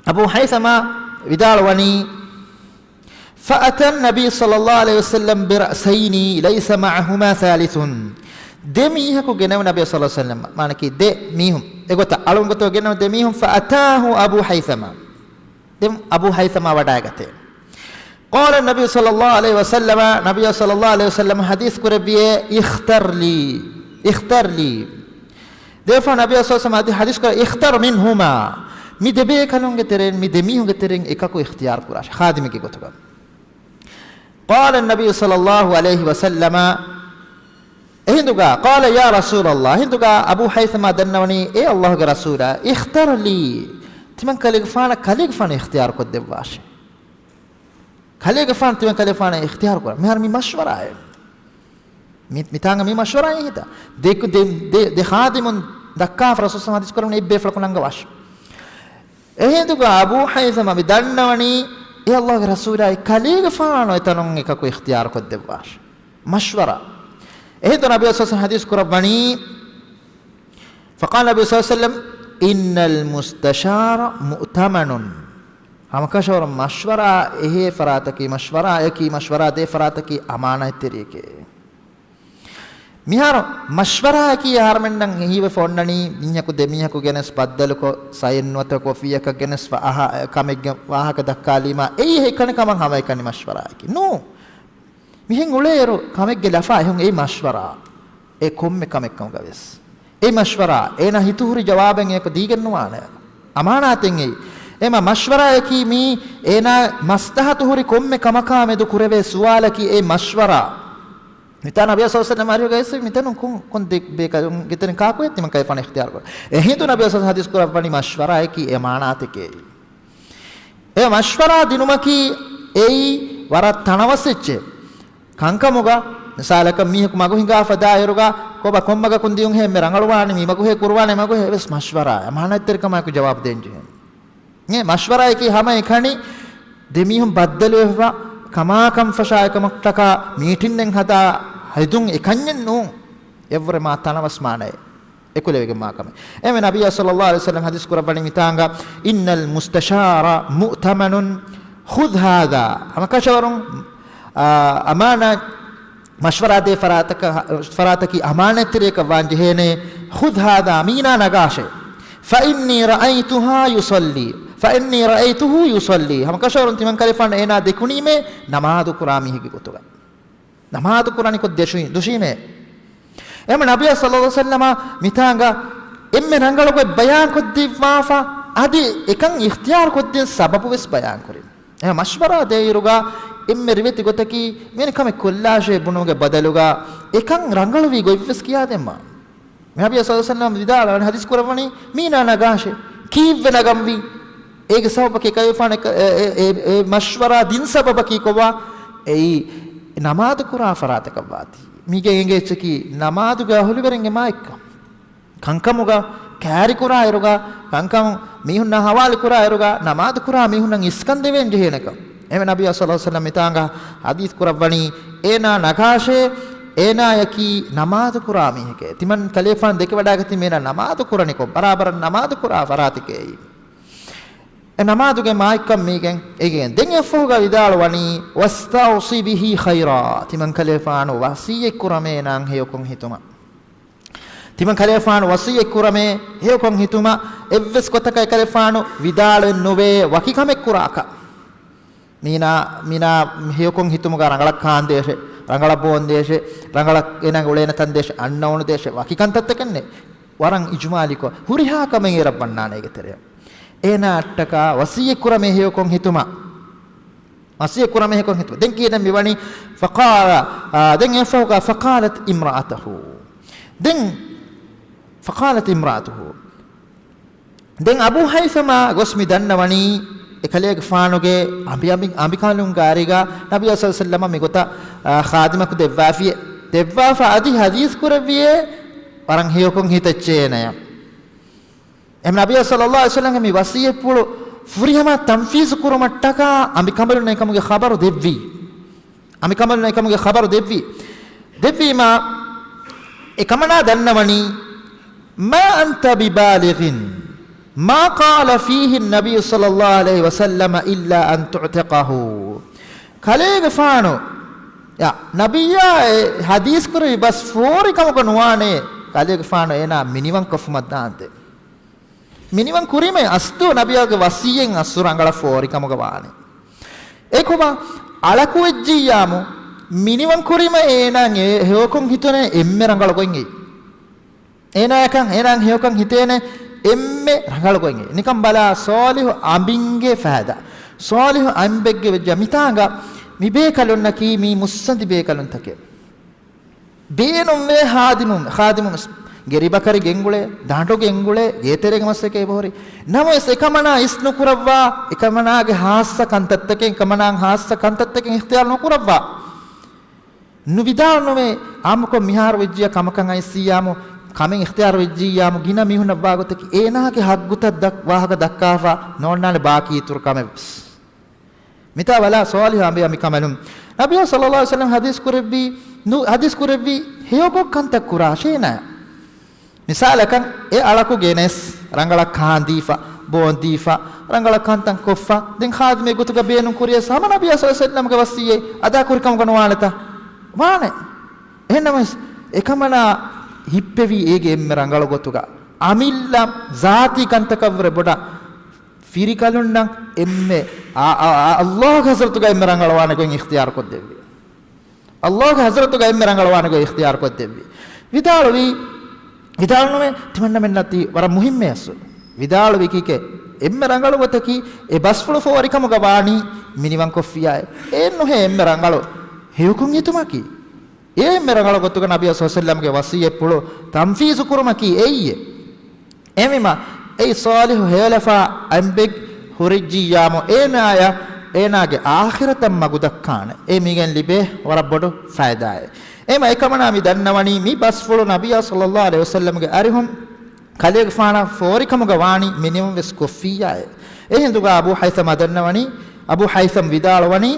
އަބޫ ހައިޘަމާ ވިދާޅުވަނީ، فأتى النبي صلى الله عليه وسلم برأسين ليس معهما ثالث. ދެ މީހަކު ގެނެވު ނަބިއްޔާ ޞައްލަﷲު ޢަލައިހި ވަސައްލަމަށް، މާނަކީ ދެ މީހުން، އެގޮތަށް އަޅުން ގޮތަށް ގެނެވު ދެ މީހުން، فأتاه أبو هيثمة. ދެން އަބޫ ހައިޘަމާ ވަޑައިގަތޭ. قال النبي صلى الله عليه وسلم، ނަބިއްޔާ ޞައްލަﷲު ޢަލައިހި ވަސައްލަމަ ޙަދީޘް ކުރެއްވިއޭ، اختر لي، اختر لي. ދެފާ ނަބިއްޔާ ޞައްލަﷲު ޢަލައިހި ވަސައްލަމަ ޙަދީޘް ކުރެއްވި، اختر منهما. މި ދެ ބޭކަލުންގެ ތެރެއިން، މި ދެ މީހުންގެ ތެރެއިން އެކަކު އިޚްތިޔާރު ކުރާށޭ، ޚާދިމެއްގެ ގޮތުގަ. قال النبي صلى الله عليه وسلم، އެހިނދުގަ، قال يا رسول الله، އެހިނދުގަ އަބޫ ހައިޘަމާ ދަންނަވަނީ، އޭ ﷲގެ ރަސޫލާ، اختر لي، ތިމަން ކަލޭގެފާނަށް، ކަލޭގެފާނަށް އިޚްތިޔާރު ކޮށްދެއްވާށޭ. ކަލޭގެފާނު ތިމަން ކަލޭގެފާނަށް އިޚްތިޔާރު ކުރާ. މިހާރު މި މަޝްވަރާއެއް. މި-، މިތާނގަ މި މަޝްވަރާއެއް ހިތާ. ދެ-، ދެ-، ދެ ޚާދިމުން ދައްކާފަ ރަސޫލު ޙަދީޘް ކުރަމުން އެއްބޭފުޅަކު ނަންގަވާށޭ. އެހިނދުގަ އަބޫ ހައިޘަމާ މި ދަންނަވަނީ، އޭ ﷲގެ ރަސޫލާއި، ކަލޭގެފާނު އެތަނުން އެކަކު އިޚްތިޔާރު ކޮށްދެއްވާށޭ. މަޝްވަރާ. އެހިނދު ނަބިއްޔާ ޞައްލަﷲު ޢަލައިހި ވަސައްލަމަ ޙަދީޘް ކުރައްވަނީ، فقال النبي صلى الله عليه وسلم، إن المستشار مؤتمن. ހަމަކަށަވަރުން މަޝްވަރާ އެހޭ ފަރާތަކީ، މަޝްވަރާއަކީ، މަޝްވަރާ ދޭ ފަރާތަކީ އަމާނާތްތެރިއެކޭ. މިހާރު މަޝްވަރާއަކީ އަހަރުމެންނަށް ހީވެފަ އޮންނަނީ، މީހަކު ދެ މީހަކު ގެނެސް ބައްދަލުކޮށް، ސައިން ނުވަތަ ކޮފީއަކަށް ގެނެސްފަ އަހަ، ކަމެއްގެ ވާހަކަ ދައްކާލީމާ، އެއީ އެކަނި ކަމަށް ހަމައެކަނި މަޝްވަރާއަކީ ނޫން. މިހެން އުޅޭއިރު ކަމެއްގެ ލަފާ އެހުން އެއީ މަޝްވަރާ. އެ ކޮންމެ ކަމެއްކަމުގަ ވެސް އެ މަޝްވަރާ، އޭނާ ހިތުހުރި ޖަވާބެއް އެއަކު ދީގެން ނުވާނެ. އަމާނާތެއް އެއީ. އެމަ މަޝްވަރާއަކީ މީ އޭނާ މަސްލަހަތު ހުރި ކޮންމެ ކަމަކާ މެދު ކުރެވޭ ސުވާލަކީ އެ މަޝްވަރާ. މިތާ ނަބިއްޔާ ޞައްލަﷲު ޢަލައިހި ވަސައްލަމަ އަރިހުގައި އެއްސެ މިތަނުން ކޮން، ކޮން ދެ ބޭކަލުންގެ ތެރެއިން ކާކު ތިމަން ކަލޭގެފާނަށް އިޚްތިޔާރު ކުރާ. އެހިނދު ނަބިއްޔާ ޞައްލަﷲު ޢަލައިހި ވަސައްލަމަ ޙަދީޘް ކުރައްވަނީ މަޝްވަރާއަކީ އެ މާނާތަކޭ. އެ މަޝްވަރާ ދިނުމަކީ އެއީ ވަރަށް ތަނަވަސް އެއްޗެއް. ކަންކަމުގަ، މިސާލަކަށް މީހަކު މަގު ހިނގާފަ ދާއިރުގަ، ކޮބާ ކޮންމަގަކުން ދިޔުންހޭ އެންމެ ރަނގަޅުވާނީ، މި މަގުހޭ ކުރުވާނެ މަގުހޭ އެވެސް މަޝްވަރާ، އަމާނާތްތެރިކަމާއެކު ޖަވާބު ދޭންޖެހޭނެ. އެ މަޝްވަރާއަކީ ހަމައެކަނި ދެމީހުން ބައްދަލުވެފަ، ކަމާކަންފަށާ އެކަމަށްޓަކާ މީޓިންއެއް ހަދާ ހެދުން އެކަންޏެއް ނޫން. އެއްވުރެ މާ ތަނަވަސް މާނައެއް. އެކުލެވިގެން މާކަމެއް. އެމެ ނަބިއްޔާ ޞައްލަﷲު ޢަލައިހި ވަސައްލަމަ ޙަދީޘް ކުރައްވަނީ މިތާނގަ، إن المستشار مؤتمن خذ هذا. ހަމަކަށަވަރުން، އާ، އަމާނާ މަޝްވަރާ ދޭ ފަރާތަކަ-، ފަރާތަކީ އަމާނާތްތެރިއަކަށް ވާން ޖެހޭނެ. خذ هذا، މީނާ ނަގާށޭ. فإني رأيتها يصلي، فإني رأيته يصلي. ހަމަކަށަވަރުން ތިމަން ކަލޭފާނު އޭނާ ދެކުނީމޭ ނަމާދު ކުރާ މީހެއްގެ ގޮތުގަ. ނަމާދު ކުރަނިކޮށް ދެށު-، ދުށީމޭ. އެހެން ނަބިއްޔާ ޞައްލަﷲު ޢަލައިހި ވަސައްލަމަ މިތާނގަ އެންމެ ރަނގަޅު ގޮތް ބަޔާންކޮށްދީފާފަ، އަދި އެކަން އިޚްތިޔާރު ކޮށްދޭން ސަބަބު ވެސް ބަޔާންކުރި. އެ މަޝްވަރާ ދޭއިރުގަ އެންމެ ރިވެތި ގޮތަކީ މިވެނި ކަމެއް ކޮށްލާށޭ ބުނުމުގެ ބަދަލުގަ އެކަން ރަނގަޅުވީ ގޮތްވެސް ކިޔާދެންވާނެ. ނަބިއްޔާ ޞައްލަﷲު ޢަލައިހި ވަސައްލަމަ ވިދާޅުވަނީ، ޙަދީޘް ކުރައްވަނީ މީނާ ނަގާށޭ. ކީއްވެ ނަގަންވީ؟ އޭގެ ސަބަބަކީ ކަލޭގެފާނު އެ، އެ، އެ، އެ މަޝްވަރާ ދިން ސަބަބަކީ ކޮބާ؟ އެއީ ނަމާދު ކުރާ ފަރާތަކަށް ވާތީ. މީގެ އެނގޭ އެއްޗަކީ ނަމާދުގެ އަހުލުވެރިންގެ މާތްކަން. ކަންކަމުގަ ކާރި ކުރާ އިރުގަ، ކަންކަމު މީހުންނާ ހަވާލު ކުރާ އިރުގަ، ނަމާދު ކުރާ މީހުންނަށް އިސްކަން ދެވޭން ޖެހޭނެކަން. އެހެން ނަބިއްޔާ ޞައްލަﷲު ޢަލައިހި ވަސައްލަމް މިތާނގަ ޙަދީޘް ކުރައްވަނީ، އޭނާ ނަގާށޭ، އޭނާޔަކީ ނަމާދު ކުރާ މީހެކޭ. ތިމަން ކަލޭފާނު ދެކެވަޑައިގަތީ މީނާ ނަމާދު ކުރަނިކޮށް، ބަރާބަރަށް ނަމާދު ކުރާ ފަރާތެކޭ. އެ ނަމާދުގެ މާތްކަން މީގެން އެގެން ދެން އެއަށްފަހުގަ ވިދާޅުވަނީ، "وَاسْتَوْصِ بِهِ خَيْرًا." ތިމަން ކަލޭފާނު ވަޞިއްޔަތް ކުރަމޭ ނާން ހެޔޮކޮން ހިތުމަށް. ތިމަން ކަލޭފާނު ވަޞިއްޔަތް ކުރަމޭ ހެޔޮކޮން ހިތުމަށް. އެއްވެސް ގޮތަކަށް އެކަލޭފާނު ވިދާޅުވެއް ނުވޭ ވަކި ކަމެއް ކުރާކަށް. މީނާ، މީނާ ހެޔޮކޮން ހިތުމުގަ ރަނގަޅަށް ކާންދޭށޭ، ރަނގަޅަށް ބޯންދޭށޭ، ރަނގަޅަށް އޭނާގެ އުޅޭނެ ތަން ދޭށޭ، އަންނައުނުދޭށޭ، ވަކި ކަންތައްތަކެއް ނެތް. ވަރަށް އިޖުމާލީކޮށް ހުރިހާ ކަމެއް އޭރަށް ވަންނާނެ އޭގެ ތެރެއަށް. އޭނާ އަށްޓަކާ ވަޞިއްޔަތް ކުރަމޭ ހެޔޮކޮން ހިތުމަށް. ވަޞިއްޔަތް ކުރަމޭ ހެޔޮކޮން ހިތުމަށް. ދެން ކިހިނެއް މިވަނީ؟ فَقَالَ، އާ، ދެން އެއަށްފަހުގަ فَقَالَتْ امْرَأَتُهُ. ދެން فَقَالَتْ امْرَأَتُهُ. ދެން އަބޫ ހައިޘަމާ ގޮސް މި ދަންނަވަނީ، އެކަލޭގެފާނުގެ އަނބި، އަނބި، އަނބިކަނބަލުން ގާރީގަ ނަބިއްޔާ ޞައްލަﷲު ޢަލައިހި ވަސައްލަމަ މިގޮތަށް، އާ، ޚާދިމަކު ދެއްވާފިޔޭ. ދެއްވާފަ އަދި ޙަދީޘް ކުރެއްވިޔޭ، ވަރަށް ހެޔޮކޮން ހިތައްޗޭ އޭނަޔަށް. އެހެން ނަބިއްޔާ ޞައްލަﷲު ޢަލައިހި ވަސައްލަމްގެ މި ވަޞިއްޔަތްޕުޅު ފުރިހަމަ ތަންފީޒު ކުރުމަށްޓަކާ އަނބިކަނބަލުން އެކަމުގެ ޚަބަރު ދެއްވީ. އަނބިކަނބަލުން އެކަމުގެ ޚަބަރު ދެއްވީ. ދެއްވީމާ، އެކަމަނާ ދަންނަވަނީ، مَا أَنْتَ بِبَالِغٍ مَا قَالَ فِيهِ النَّبِيُّ صَلَّى اللَّهُ عَلَيْهِ وَسَلَّمَ إِلَّا أَنْ تُعْتِقَهُ. ކަލޭގެފާނު، ޔާ، ނަބިއްޔާ އެ ޙަދީޘް ކުރެއްވި ބަސް ފޯރި ކަމުގަ ނުވާނެ، ކަލޭގެފާނު އޭނާ މިނިވަން ކޮށްފުމަށް ދާންދެން. މިނިވަން ކުރީމަ އަސްލު ނަބިއްޔާގެ ވަޞިއްޔަތް އަސްލު ރަނގަޅަށް ފޯރި ކަމުގަ ވާނެ. އެކުމަ އަޅަކު ވެއްޖިއްޔާމު، މިނިވަން ކުރީމަ އޭނާ އެ ހެޔޮކޮން ހިތުނެ އެންމެ ރަނގަޅު ގޮތް އެއީ. އޭނާޔަކަށް، އޭނާ ހެޔޮކަން ހިތޭނެ އެންމެ ރަނގަޅު ގޮތް އެއީ. ނިކަން ބަލާ، ޞާލިޙު އަނބިންގެ ފައިދާ. ޞާލިޙު އަނބެއްގެ ވެއްޖާ މިތާނގަ މި ބޭކަލުންނަކީ މީ މުއްސަނދި ބޭކަލުންތަކެއް. ބޭނުންވޭ ޚާދިމުން، ޚާދިމުން ގެރިބަކަރި ގެންގުޅޭ، ދާނޑު ގެންގުޅޭ، ގޭތެރޭގެ މަސައްކަތް އެބަހުރި. ނަމަވެސް އެކަމަނާ އިސް ނުކުރައްވާ، އެކަމަނާގެ ޚާއްޞަ ކަންތައްތަކެއް، އެކަމަނާ ޚާއްޞަ ކަންތައްތަކެއް އިޚްތިޔާރު ނުކުރައްވާ. ނުވިދާޅުނުވޭ، އާއްމުކޮށް މިހާރު ވެއްޖިއްޔާ ކަމަކަށް އައިސްއިއްޔާމު، ކަމެއް އިޚްތިޔާރު ވެއްޖިއްޔާމު، ގިނަ މީހުންނަށް ވާގޮތަކީ އޭނާގެ ޙައްޤުތައް ދަ-، ވާހަކަ ދައްކާފަ ނޯންނާނެ ބާކީ އިތުރު ކަމެއް ވެސް. މިތާ ބަލާ، ޞާލިޙު އަނބި އަނބިކަނބަލުން. ނަބިއްޔާ ޞައްލަﷲު ޢަލައިހި ވަސައްލަމް ޙަދީޘް ކުރެއްވީ، ނު-، ޙަދީޘް ކުރެއްވީ ހެޔޮކޮށް ކަންތައް ކުރާށޭ ނާ. މިސާލަކަށް، އެ އަޅަކު ގެނެސް، ރަނގަޅަށް ކާންދީފަ، ބޯންދީފަ، ރަނގަޅަށް ކަންތައް ކޮށްފަ، ދެން ޚާދިމެއް ގޮތުގަ ބޭނުން ކުރިޔަސް ހަމަ ނަބިއްޔާ ޞައްލަﷲު ޢަލައިހި ވަސައްލަމްގެ ވަޞިއްޔަތް އަދާކުރި ކަމުގަ ނުވާނެތަ؟ ވާނެ. އެހެންނަމަވެސް، އެކަމަނާ ހިއްޕެވީ އޭގެ އެންމެ ރަނގަޅު ގޮތުގަ. އަމިއްލަ ޒާތީ ކަންތަކަށްވުރެ ބޮޑަށް ފިރިކަލުންނަށް އެންމެ އާ، އާ، އާ، ﷲގެ ޙަޟްރަތުގަ އެންމެ ރަނގަޅުވާނެ ގޮތް އިޚްތިޔާރު ކޮށްދެއްވި. ﷲގެ ޙަޟްރަތުގަ އެންމެ ރަނގަޅުވާނެ ގޮތް އިޚްތިޔާރު ކޮށްދެއްވި. ވިދާޅުވީ، ވިދާޅުނުވޭ، ތިމަންނަމެންނަށް ތީ ވަރަށް މުހިއްމޭ އަސްލު. ވިދާޅުވީ ކީކޭ؟ އެންމެ ރަނގަޅު ގޮތަކީ، އެ ބަސްފުޅު ފޯރިކަމުގަ ވާނީ މިނިވަންކޮށްފިއްޔާއޭ. އެއެއްނުހޭ އެންމެ ރަނގަޅު. ހެޔޮކޮށް ހިތުމަކީ. އެ އެންމެ ރަނގަޅު ގޮތުގަ ނަބިއްޔާ ޞައްލަﷲު ޢަލައިހި ވަސައްލަމްގެ ވަޞިއްޔަތްޕުޅު ތަންފީޒު ކުރުމަކީ އެއީ. އެހެންވީމާ، އެއީ ޞާލިޙު ހެޔޮލަފާ އަނބެއް ހުރެއްޖިއްޔާމު އޭނާޔަށް އޭނާގެ އާޚިރަތަށް މަގު ދައްކާނެ. އެ މީގެން ލިބޭ ވަރަށް ބޮޑު ފައިދާއެއް. އެހެންވީމާ އެކަމަނާ މި ދަންނަވަނީ މި ބަސްފުޅު ނަބިއްޔާ ޞައްލަﷲު ޢަލައިހި ވަސައްލަމްގެ އަރިހުން ކަލޭގެފާނަށް ފޯރިކަމުގަ ވާނީ މިނިވަން ވެސް ކޮށްފިއްޔާއޭ. އެހިނދުގަ އަބޫ ހައިޘަމް ދަންނަވަނީ، އަބޫ ހައިޘަމް ވިދާޅުވަނީ،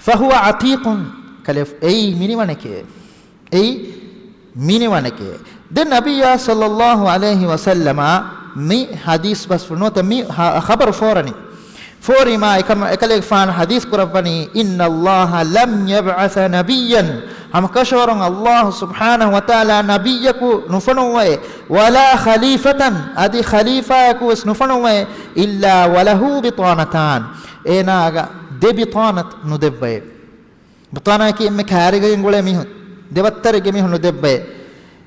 فهو عتيق، ކަލޭ، އެއީ މިނިވަނެކޭ. އެއީ މިނިވަނެކޭ. ދެން ނަބިއްޔާ ޞައްލަﷲު ޢަލައިހި ވަސައްލަމަ މި ޙަދީޘް ބަސްފުޅު ނުވަތަ މި ހަ-، ޚަބަރު ފޯރަނީ. ފޯރިމާ އެކަމަ-، އެކަލޭގެފާނު ޙަދީޘް ކުރައްވަނީ، إن الله لم يبعث نبيا، ހަމަކަށަވަރުން ﷲ ސުބްޙާނަހޫ ވަތަޢާލާ ނަބިއްޔަކު ނުފޮނުއްވައެ، ولا خليفة، އަދި ޚަލީފާއަކު ވެސް ނުފޮނުއްވައެ، إلا وله بطانتان، އޭނާގަ ދެ ބިޠާނަތު ނުދެއްވައެ. ބިޠާނާއަކީ އެންމެ ކާރިގައިން ގުޅޭ މީހުން، ދެވައްތަރެއްގެ މީހުން ނުދެއްވައޭ.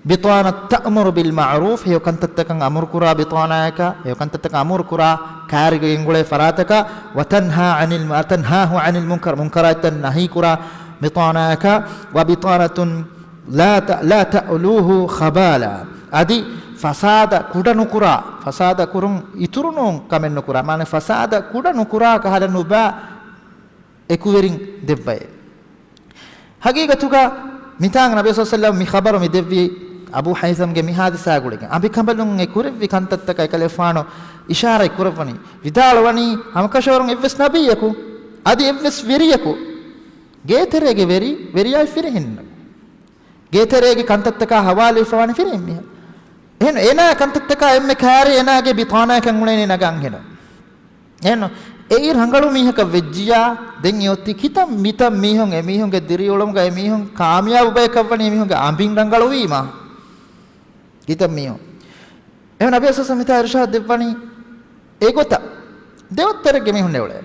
بطانة تأمر بالمعروف، ހެޔޮ ކަންތައްތަކަށް އަމުރު ކުރާ ބިޠާނާއަކަށް، ހެޔޮ ކަންތައްތަކަށް އަމުރު ކުރާ ކާރިގައިން ގުޅޭ ފަރާތަކަށް، وتنهى عن الم-، تنهاه عن المنكر، މުންކަރާތްތައް ނަހީ ކުރާ ބިޠާނާއަކަށް، وبطانة لا ت-، لا تألوه خبالا، އަދި ފަސާދަ ކުޑަ ނުކުރާ، ފަސާދަ ކުރުން އިތުރު ނޫން ކަމެއް ނުކުރާ، މާނަ ފަސާދަ ކުޑަ ނުކުރާ ކަހަލަ ނުބާ އެކުވެރިން ދެއްވައޭ. ހަގީގަތުގަ މިތާނގަ ނަބީ ޞައްލަﷲު ޢަލައިހި ވަސައްލަމަ މި ޚަބަރު މި ދެއްވީ އަބޫ ހައިސަމްގެ މި ހާދިސާ ގުޅިގެން. އަނބިކަނބަލުން އެ ކުރެއްވި ކަންތައްތަކަށް އެކަލޭގެފާނު އިޝާރަތް ކުރައްވަނީ، ވިދާޅުވަނީ، ހަމަކަށަވަރުން އެއްވެސް ނަބިއްޔަކު، އަދި އެއްވެސް ވެރިޔަކު، ގޭތެރޭގެ ވެރި، ވެރިޔާއި ފިރިހެންނަކު، ގޭތެރޭގެ ކަންތައްތަކާ ހަވާލުވެފަވާނެ ފިރިހެން މީހާ. އެހެން އޭނާ ކަންތައްތަކާ އެންމެ ކާރި އޭނާގެ ބިޠާނާއަކަށް އުޅޭނީ ނަގަން ހެނު. އެހެން އެއީ ރަނގަޅު މީހަކަށް ވެއްޖިއްޔާ، ދެން އެ އޮތީ ކިތައް މިތައް މީހުން އެމީހުންގެ ދިރިއުޅުމުގަ އެމީހުން ކާމިޔާބު ބަޔަކަށް ވަނީ އެމީހުންގެ އަނބިން ރަނގަޅުވީމާ. ކިތައް މީހުން. އެހެން ނަބީ ޞައްލަﷲު ޢަލައިހި ވަސައްލަމަ މިތާ އިރުޝާދު ދެއްވަނީ އެގޮތަށް. ދެވައްތަރެއްގެ މީހުން އެއުޅޭ.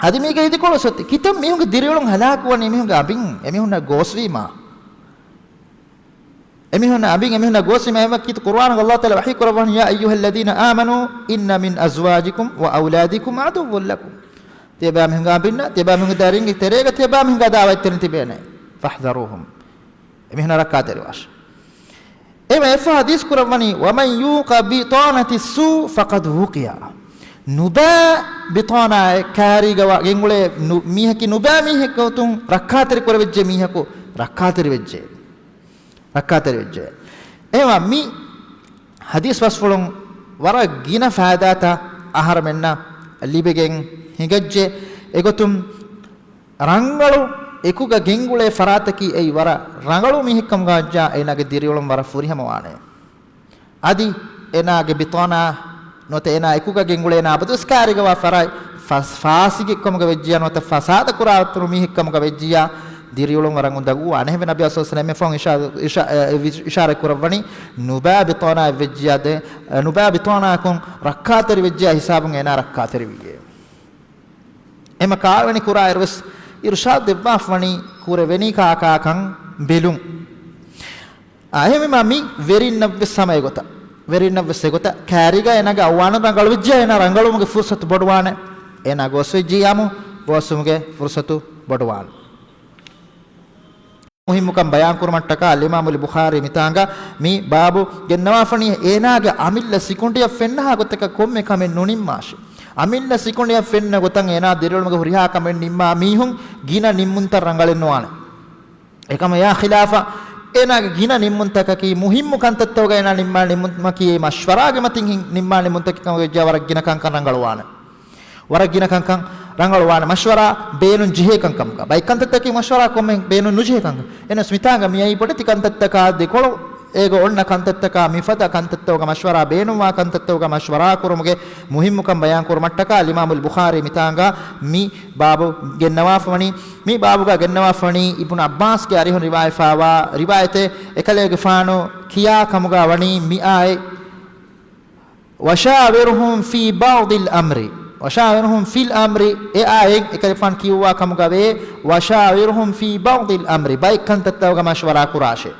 އަދި މީގެ އިދިކޮޅު ސޮތި ކިތައް މީހުންގެ ދިރިއުޅުން ހަލާކުވަނީ އެމީހުންގެ އަނބިން އެމީހުންނަށް ގޯސްވީމާ. އެމީހުންނަށް އަނބިން އެމީހުންނަށް ގޯސްވީމާ. އެމަ ކީރިތި ޤުރުއާނުގަ ﷲ ތަޢާލާ ވަޙީ ކުރައްވަނީ، يا أيها الذين آمنوا إن من أزواجكم وأولادكم عدوا لكم. ތިޔަބައިމީހުންގެ އަނބިންނަށް، ތިޔަބައިމީހުންގެ ދަރިންގެ ތެރޭގަ ތިޔަބައިމީހުންގެ އަދާވަތްތެރިން ތިބޭނެ. فاحذروهم. އެމީހުންނަށް ރައްކާތެރިވާށި. އެމަ އެއްފަހަށް ޙަދީޘް ކުރައްވަނީ، ومن يوق بطانة السوء فقد وقي. ނުބައި ބިޠާނާއެއް ކާރީގަ ވާ ގެންގުޅޭ ނު-، މީހަކީ ނުބައި މީހެއްގެ ގޮތުން ރައްކާތެރި ކުރެވިއްޖެ މީހަކު ރައްކާތެރިވެއްޖެ. ރައްކާތެރިވެއްޖެ. އެމަ މި ޙަދީޘް ބަސްފުޅުން ވަރަށް ގިނަ ފައިދާތައް އަހަރެމެންނަށް ލިބިގެން ހިނގައްޖެ. އެގޮތުން ރަނގަޅު އެކުގަ ގެންގުޅޭ ފަރާތަކީ އެއީ ވަރަށް ރަނގަޅު މީހެއްކަމުގަ ވެއްޖާ އޭނާގެ ދިރިއުޅުން ވަރަށް ފުރިހަމަވާނެ. އަދި އޭނާގެ ބިޠާނާ ނުވަތަ އޭނާ އެކުގަ ގެންގުޅޭ އޭނާ އަބަދުވެސް ކާރިގަވާ ފަރާތް ފާސިގެއްކަމުގަ ވެއްޖިއްޔާ ނުވަތަ ފަސާދަ ކުރާތުރު މީހެއްކަމުގަ ވެއްޖިއްޔާ ދިރިއުޅުން ވަރަށް އުނދަގޫވާނެ. އެހެންވެ ނަބީ ޞައްލަﷲު ޢަލައިހި ވަސައްލަމަ އެފަހުން އިޝާ-، އިޝާ-، އެ، އިޝާރަތް ކުރައްވަނީ ނުބައި ބިޠާނާއެއް ވެއްޖިއްޔާ ދެ-، ނުބައި ބިޠާނާއަކުން ރައްކާތެރި ވެއްޖިއްޔާ ހިސާބުން އޭނާ ރައްކާތެރިވީއޭ. އެމަ ކާވެނި ކުރާއިރުވެސް އިރުޝާދު ދެއްވާފަވަނީ ކުރެވެނީ ކާކާކަން ބެލުން. އާ، އެހެންވީމާ މި ވެރިންނަށްވެސް ހަމަ އެގޮތަށް، ވެރިންނަށްވެސް އެގޮތަށް ކާރީގަ އޭނާގެ އަވާނު ރަނގަޅުވެއްޖެ، އޭނާ ރަނގަޅުވުމުގެ ފުރުޞަތު ބޮޑުވާނެ. އޭނާ ގޯސްވެއްޖިއްޔާމު ގޯސްވުމުގެ ފުރުޞަތު ބޮޑުވާނެ. މުހިއްމުކަން ބަޔާންކުރުމަށްޓަކާ އަލްއިމާމުލް ބުޚާރީ މިތާނގަ މި ބާބު ގެންނަވާފަނީ އޭނާގެ އަމިއްލަ ސިކުނޑިއަށް ފެންނަހާ ގޮތަކަށް ކޮންމެ ކަމެއް ނުނިންމާށޭ. އަމިއްލަ ސިކުނޑިއަށް ފެންނަ ގޮތަށް އޭނާ ދިރިއުޅުމުގެ ހުރިހާ ކަމެއް ނިންމާ މީހުން ގިނަ ނިންމުންތައް ރަނގަޅެއް ނުވާނެ. އެކަމަށް އެއާ ޚިލާފަށް އޭނާގެ ގިނަ ނިންމުންތަކަކީ މުހިއްމު ކަންތައްތަކުގަ އޭނާ ނިންމާ ނިންމުމަކީ އެ މަޝްވަރާގެ މަތިން ހިން-، ނިންމާ ނިންމުންތަކެއް ކަމަށް ވެއްޖާ ވަރަށް ގިނަ ކަންކަން ރަނގަޅުވާނެ. ވަރަށް ގިނަ ކަންކަން ރަނގަޅުވާނެ މަޝްވަރާ ބޭނުން ޖެހޭ ކަންކަމުގަ. ބައެއް ކަންތައްތަކީ މަޝްވަރާ ކޮންމެ ބޭނުން ނުޖެހޭ ކަންކަން. އެހެނަސް މިތާނގަ މިއައީ ބޮޑެތި ކަންތައްތަކާ ދެކޮޅު އޭގަ އޮންނަ ކަންތައްތަކާ މިފަދަ ކަންތައްތަކުގަ މަޝްވަރާ ބޭނުންވާ ކަންތައްތަކުގަ މަޝްވަރާ ކުރުމުގެ މުހިއްމުކަން ބަޔާން ކުރުމަށްޓަކާ އަލްއިމާމުލް ބުޚާރީ މިތާނގަ މި ބާބު ގެންނަވާފަވަނީ. މި ބާބުގަ ގެންނަވާފަވަނީ އިބްނު ޢައްބާސްގެ އަރިހުން ރިވާޔަތްވާ ރިވާޔަތެއް. އެކަލޭގެފާނު ކިޔާ ކަމުގަ ވަނީ މިއާއެއް. وشاورهم في بعض الأمر. وشاورهم في الأمر. އެ އާޔަތް އެކަލޭގެފާނު ކިޔުއްވާ ކަމުގަ ވޭ، وشاورهم في بعض الأمر. ބައެއް ކަންތައްތަކުގަ މަޝްވަރާ ކުރާށޭ.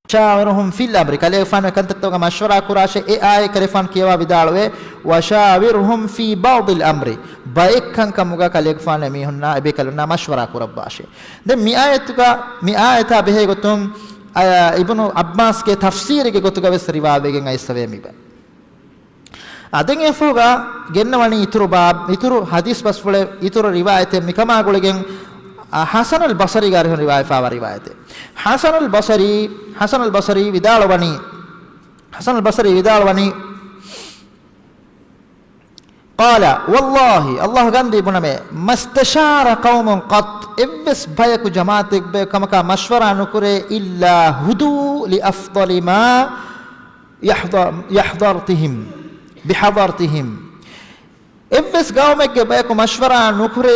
وشاورهم في الأمر. ކަލޭގެފާނު އެ ކަންތައްތަކުގަ މަޝްވަރާ ކުރާށޭ. އެ އާޔަތް ކަލޭގެފާނު ކިޔަވާ ވިދާޅުވޭ، وشاورهم في بعض الأمر. ބައެއް ކަންކަމުގަ ކަލޭގެފާނު އެމީހުންނާ އެބޭކަލުންނާ މަޝްވަރާ ކުރައްވާށޭ. ދެން މި އާޔަތުގަ، މި އާޔަތާ ބެހޭ ގޮތުން، އަ، އިބްނު ޢައްބާސްގެ ތަފްސީރުގެ ގޮތުގަ ވެސް ރިވާވެގެން އައިސްފަވޭ މިބަ. އާ، ދެން އެފަހުގަ ގެންނަވަނީ އިތުރު ބާ-، އިތުރު ޙަދީޘް ބަސްފުޅެއް، އިތުރު ރިވާޔަތެއް މިކަމާ ގުޅިގެން، އާ، ޙަސަނުލް ބަޞްރީގެ އަރިހުން ރިވާޔަތްވާ ރިވާޔަތެއް. ޙަސަނުލް ބަޞްރީ، ޙަސަނުލް ބަޞްރީ ވިދާޅުވަނީ، ޙަސަނުލް ބަޞްރީ ވިދާޅުވަނީ، قال والله، ﷲ ގަންދީ ބުނަމޭ، ما استشار قوم قط، އެއްވެސް ބަޔަކު ޖަމާޢަތެއް ބެ ކަމަކާ މަޝްވަރާ ނުކުރޭ، إلا هدوا لأفضل ما يحض-، يحضرتهم، بحضرتهم. އެއްވެސް ގައުމެއްގެ ބަޔަކު މަޝްވަރާ ނުކުރޭ،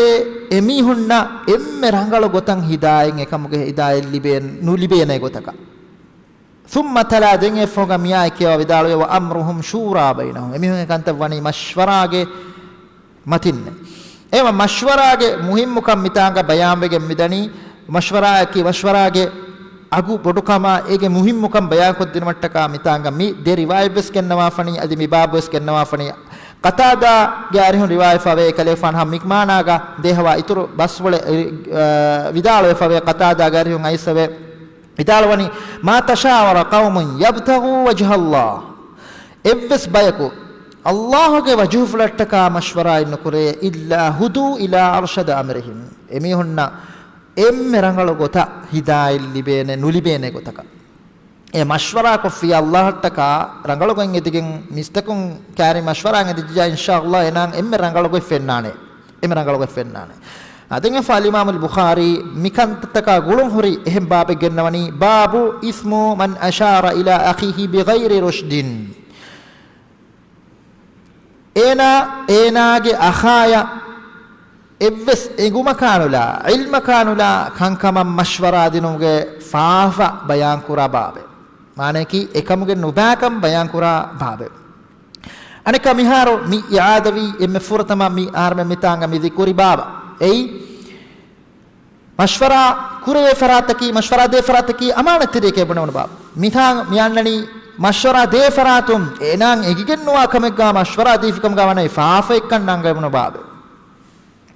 އެމީހުންނަށް އެންމެ ރަނގަޅު ގޮތަށް ހިދާޔަތް އެކަމުގެ ހިދާޔަތް ލިބޭ-، ނުލިބޭނެ ގޮތަކަށް. ثم تلا، ދެން އެފަހުގަ މިއާ އެކިޔަވާ ވިދާޅުވޭ، وأمرهم شورى بينهم، އެމީހުންގެ ކަންތައް ވަނީ މަޝްވަރާގެ މަތިންނެ. އެމަ މަޝްވަރާގެ މުހިއްމުކަން މިތާނގަ ބަޔާންވެގެން މިދަނީ، މަޝްވަރާއަކީ މަޝްވަރާގެ އަގު ބޮޑުކަމާ އޭގެ މުހިއްމުކަން ބަޔާންކޮށްދިނުމަށްޓަކާ މިތާނގަ މި ދެ ރިވާޔަތްވެސް ގެންނަވާފަނީ، އަދި މި ބާބުވެސް ގެންނަވާފަނީ. ޤަތާދާގެ އަރިހުން ރިވާޔަތްވެފަވޭ، ކަލޭފާން ހަމަ މި މާނާގަ ދޭހަވާ އިތުރު ބަސްފުޅެއް، އަ، ވިދާޅުވެފަވޭ، ޤަތާދާގެ އަރިހުން އައިސްފަވޭ. ވިދާޅުވަނީ، ما تشاور قوم يبتغوا وجه الله، އެއްވެސް ބަޔަކު ﷲގެ ވަޖުހުފުޅަށްޓަކާ މަޝްވަރާއެއް ނުކުރޭ، إلا هدوا إلى أرشد أمرهم، އެމީހުންނަށް އެންމެ ރަނގަޅު ގޮތަށް ހިދާޔަތް ލިބޭނެ، ނުލިބޭނެ ގޮތަކަށް. އެ މަޝްވަރާކޮށްފިޔާ ﷲ އަށްޓަކާ ރަނގަޅުގޮތް އެދިގެން މީސްތަކުން ކާރި މަޝްވަރާ އެދިއްޖާ، އިންޝާﷲ އޭނާ އެންމެ ރަނގަޅުގޮތް ފެންނާނެ. އެންމެ ރަނގަޅުގޮތް ފެންނާނެ. އާ، ދެން އެފަ އަލްއިމާމުލް ބުޚާރީ މިކަންތައްތަކާ ގުޅުން ހުރި އެހެން ބާބެއް ގެންނަވަނީ، باب إثم من أشار إلى أخيه بغير رشد. އޭނާ، އޭނާގެ އަޚާޔަށް އެއްވެސް އެނގުމަކާނުލާ، ޢިލްމަކާނުލާ ކަންކަމަށް މަޝްވަރާ ދިނުމުގެ ފާފަ ބަޔާންކުރާ ބާބެއް. މާނަޔަކީ އެކަމުގެ ނުބައިކަން ބަޔާންކުރާ ބާބެއް. އަނެއްކާ މިހާރު މި އިޢާދަވީ އެންމެ ފުރަތަމަ މި އަހަރެމެން މިތާނގަ މި ޛިކުރި ބާބަށް. އެއީ މަޝްވަރާ ކުރެވޭ ފަރާތަކީ، މަޝްވަރާ ދޭ ފަރާތަކީ އަމާނަތްތެރިއެކޭ ބުނެވުނު ބާބު. މިތާ މި އަންނަނީ މަޝްވަރާ ދޭ ފަރާތުން އޭނާއަށް އެނގިގެން ނުވާ ކަމެއްގާ މަޝްވަރާ ދީފިކަމުގާ ވަނައި ފާފައެއްކަން ނަންގައިމުނު ބާބެ.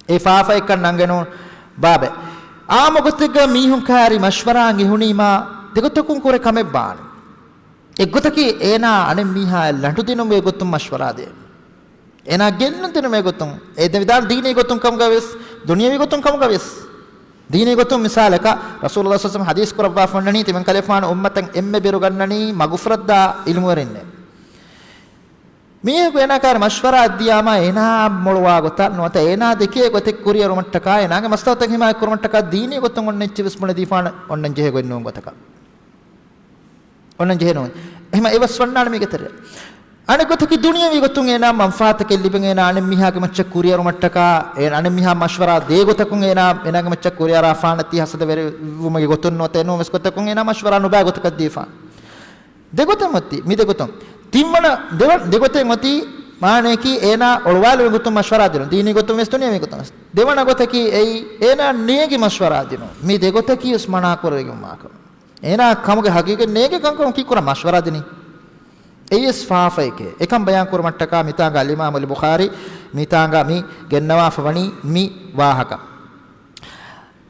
އެ ފާފައެއްކަން ނަންގެނު ބާބެ. އާއްމު ގޮތެއްގަ މީހުން ކާރި މަޝްވަރާ އެހުނީމާ ދެގޮތަކުން ކުރެ ކަމެއް ވާނެ. އެއްގޮތަކީ އޭނާ އަނެއް މީހާއަށް ލަނޑު ދިނުމުގެ ގޮތުން މަޝްވަރާ ދޭ. އޭނާ ގެއްލުން ދިނުމޭ ގޮތުން، އެ ދެ ވިދާން ދީނީ ގޮތުން ކަމުގަވެސް، ދުނިޔަވީ ގޮތުން ކަމުގަވެސް. ދީނީ ގޮތުން މިސާލަކަށް، ރަސޫލުﷲ ޞައްލަﷲ ޢަލައިހި ވަސައްލަމަ ޙަދީޘް ކުރައްވާފަ އޮންނަނީ، ތިމަން ކަލޭފާނު އުއްމަތަށް އެންމެ ބިރު ގަންނަނީ މަގުފުރައްދާ ޢިލްމުވެރިންނޭ. މީހަކު އޭނާ ކާރި މަޝްވަރާ ދިޔާމާ، އޭނާ މޮޅުވާ ގޮތަށް ނުވަތަ އޭނާ ދެކޭ ގޮތެއް ކުރިއެރުމަށްޓަކާ، އޭނާގެ މަސްލަހަތަށް ހިމާޔަތް ކުރުމަށްޓަކާ، ދީނީ ގޮތުން އޮންނަ އެއްޗެއް ވެސް ބުނެދީފާނެ އޮންނަން ޖެހޭ ގޮތް ނޫން ގޮތަކަށް. އޮންނަން ޖެހޭނު. އެހެމަ އެވަސް ވަންނާނެ މީގެ ތެރެއަށް. އަނެއް ގޮތަކީ ދުނިޔަވީ ގޮތުން އޭނާ މަންފާތަކެއް ލިބެން އޭނާ އަނެއް މީހާގެ މައްޗަށް ކުރިއަރުމަށްޓަކާ، އޭނާ އަނެއް މީހާ މަޝްވަރާ ދޭ ގޮތަކުން އޭނާ، އޭނާގެ މައްޗަށް ކުރިއަރާފާނެތީ ހަސަދަވެރިވުމުގެ ގޮތުން ނުވަތަ އެނޫން ވެސް ގޮތަކުން އޭނާ މަޝްވަރާ ނުބައި ގޮތަކަށް ދީފާނެ. ދެގޮތެއް އޮތީ، މި ދެގޮތުން. ތިންވަނަ، ދެވަ-، ދެގޮތެއް އޮތީ، މާނަޔަކީ އޭނާ އޮޅުވާލެވޭ ގޮތުން މަޝްވަރާ ދިނުން. ދީނީ ގޮތުން ވެސް ދުނިޔަވީ ގޮތުން ވެސް. ދެވަނަ ގޮތަކީ އެއީ، އޭނާ ނޭނގި މަޝްވަރާ ދިނުން. މި ދެގޮތަކީ ވެސް މަނާ ކުރެވިގެންވާ ކަމެއް. އޭނާ ކަމުގެ ހަގީގަތް ނޭނގި ކަންކަމަށް ކީއްކުރާ މަޝްވަރާ ދިނީ. އެއީ ވެސް ފާފައެކޭ. އެކަން ބަޔާން ކުރުމަށްޓަކާ މިތާނގަ އަލްއިމާމުލް ބުޚާރީ މިތާނގަ މި ގެންނަވާފަ ވަނީ މި ވާހަކަ.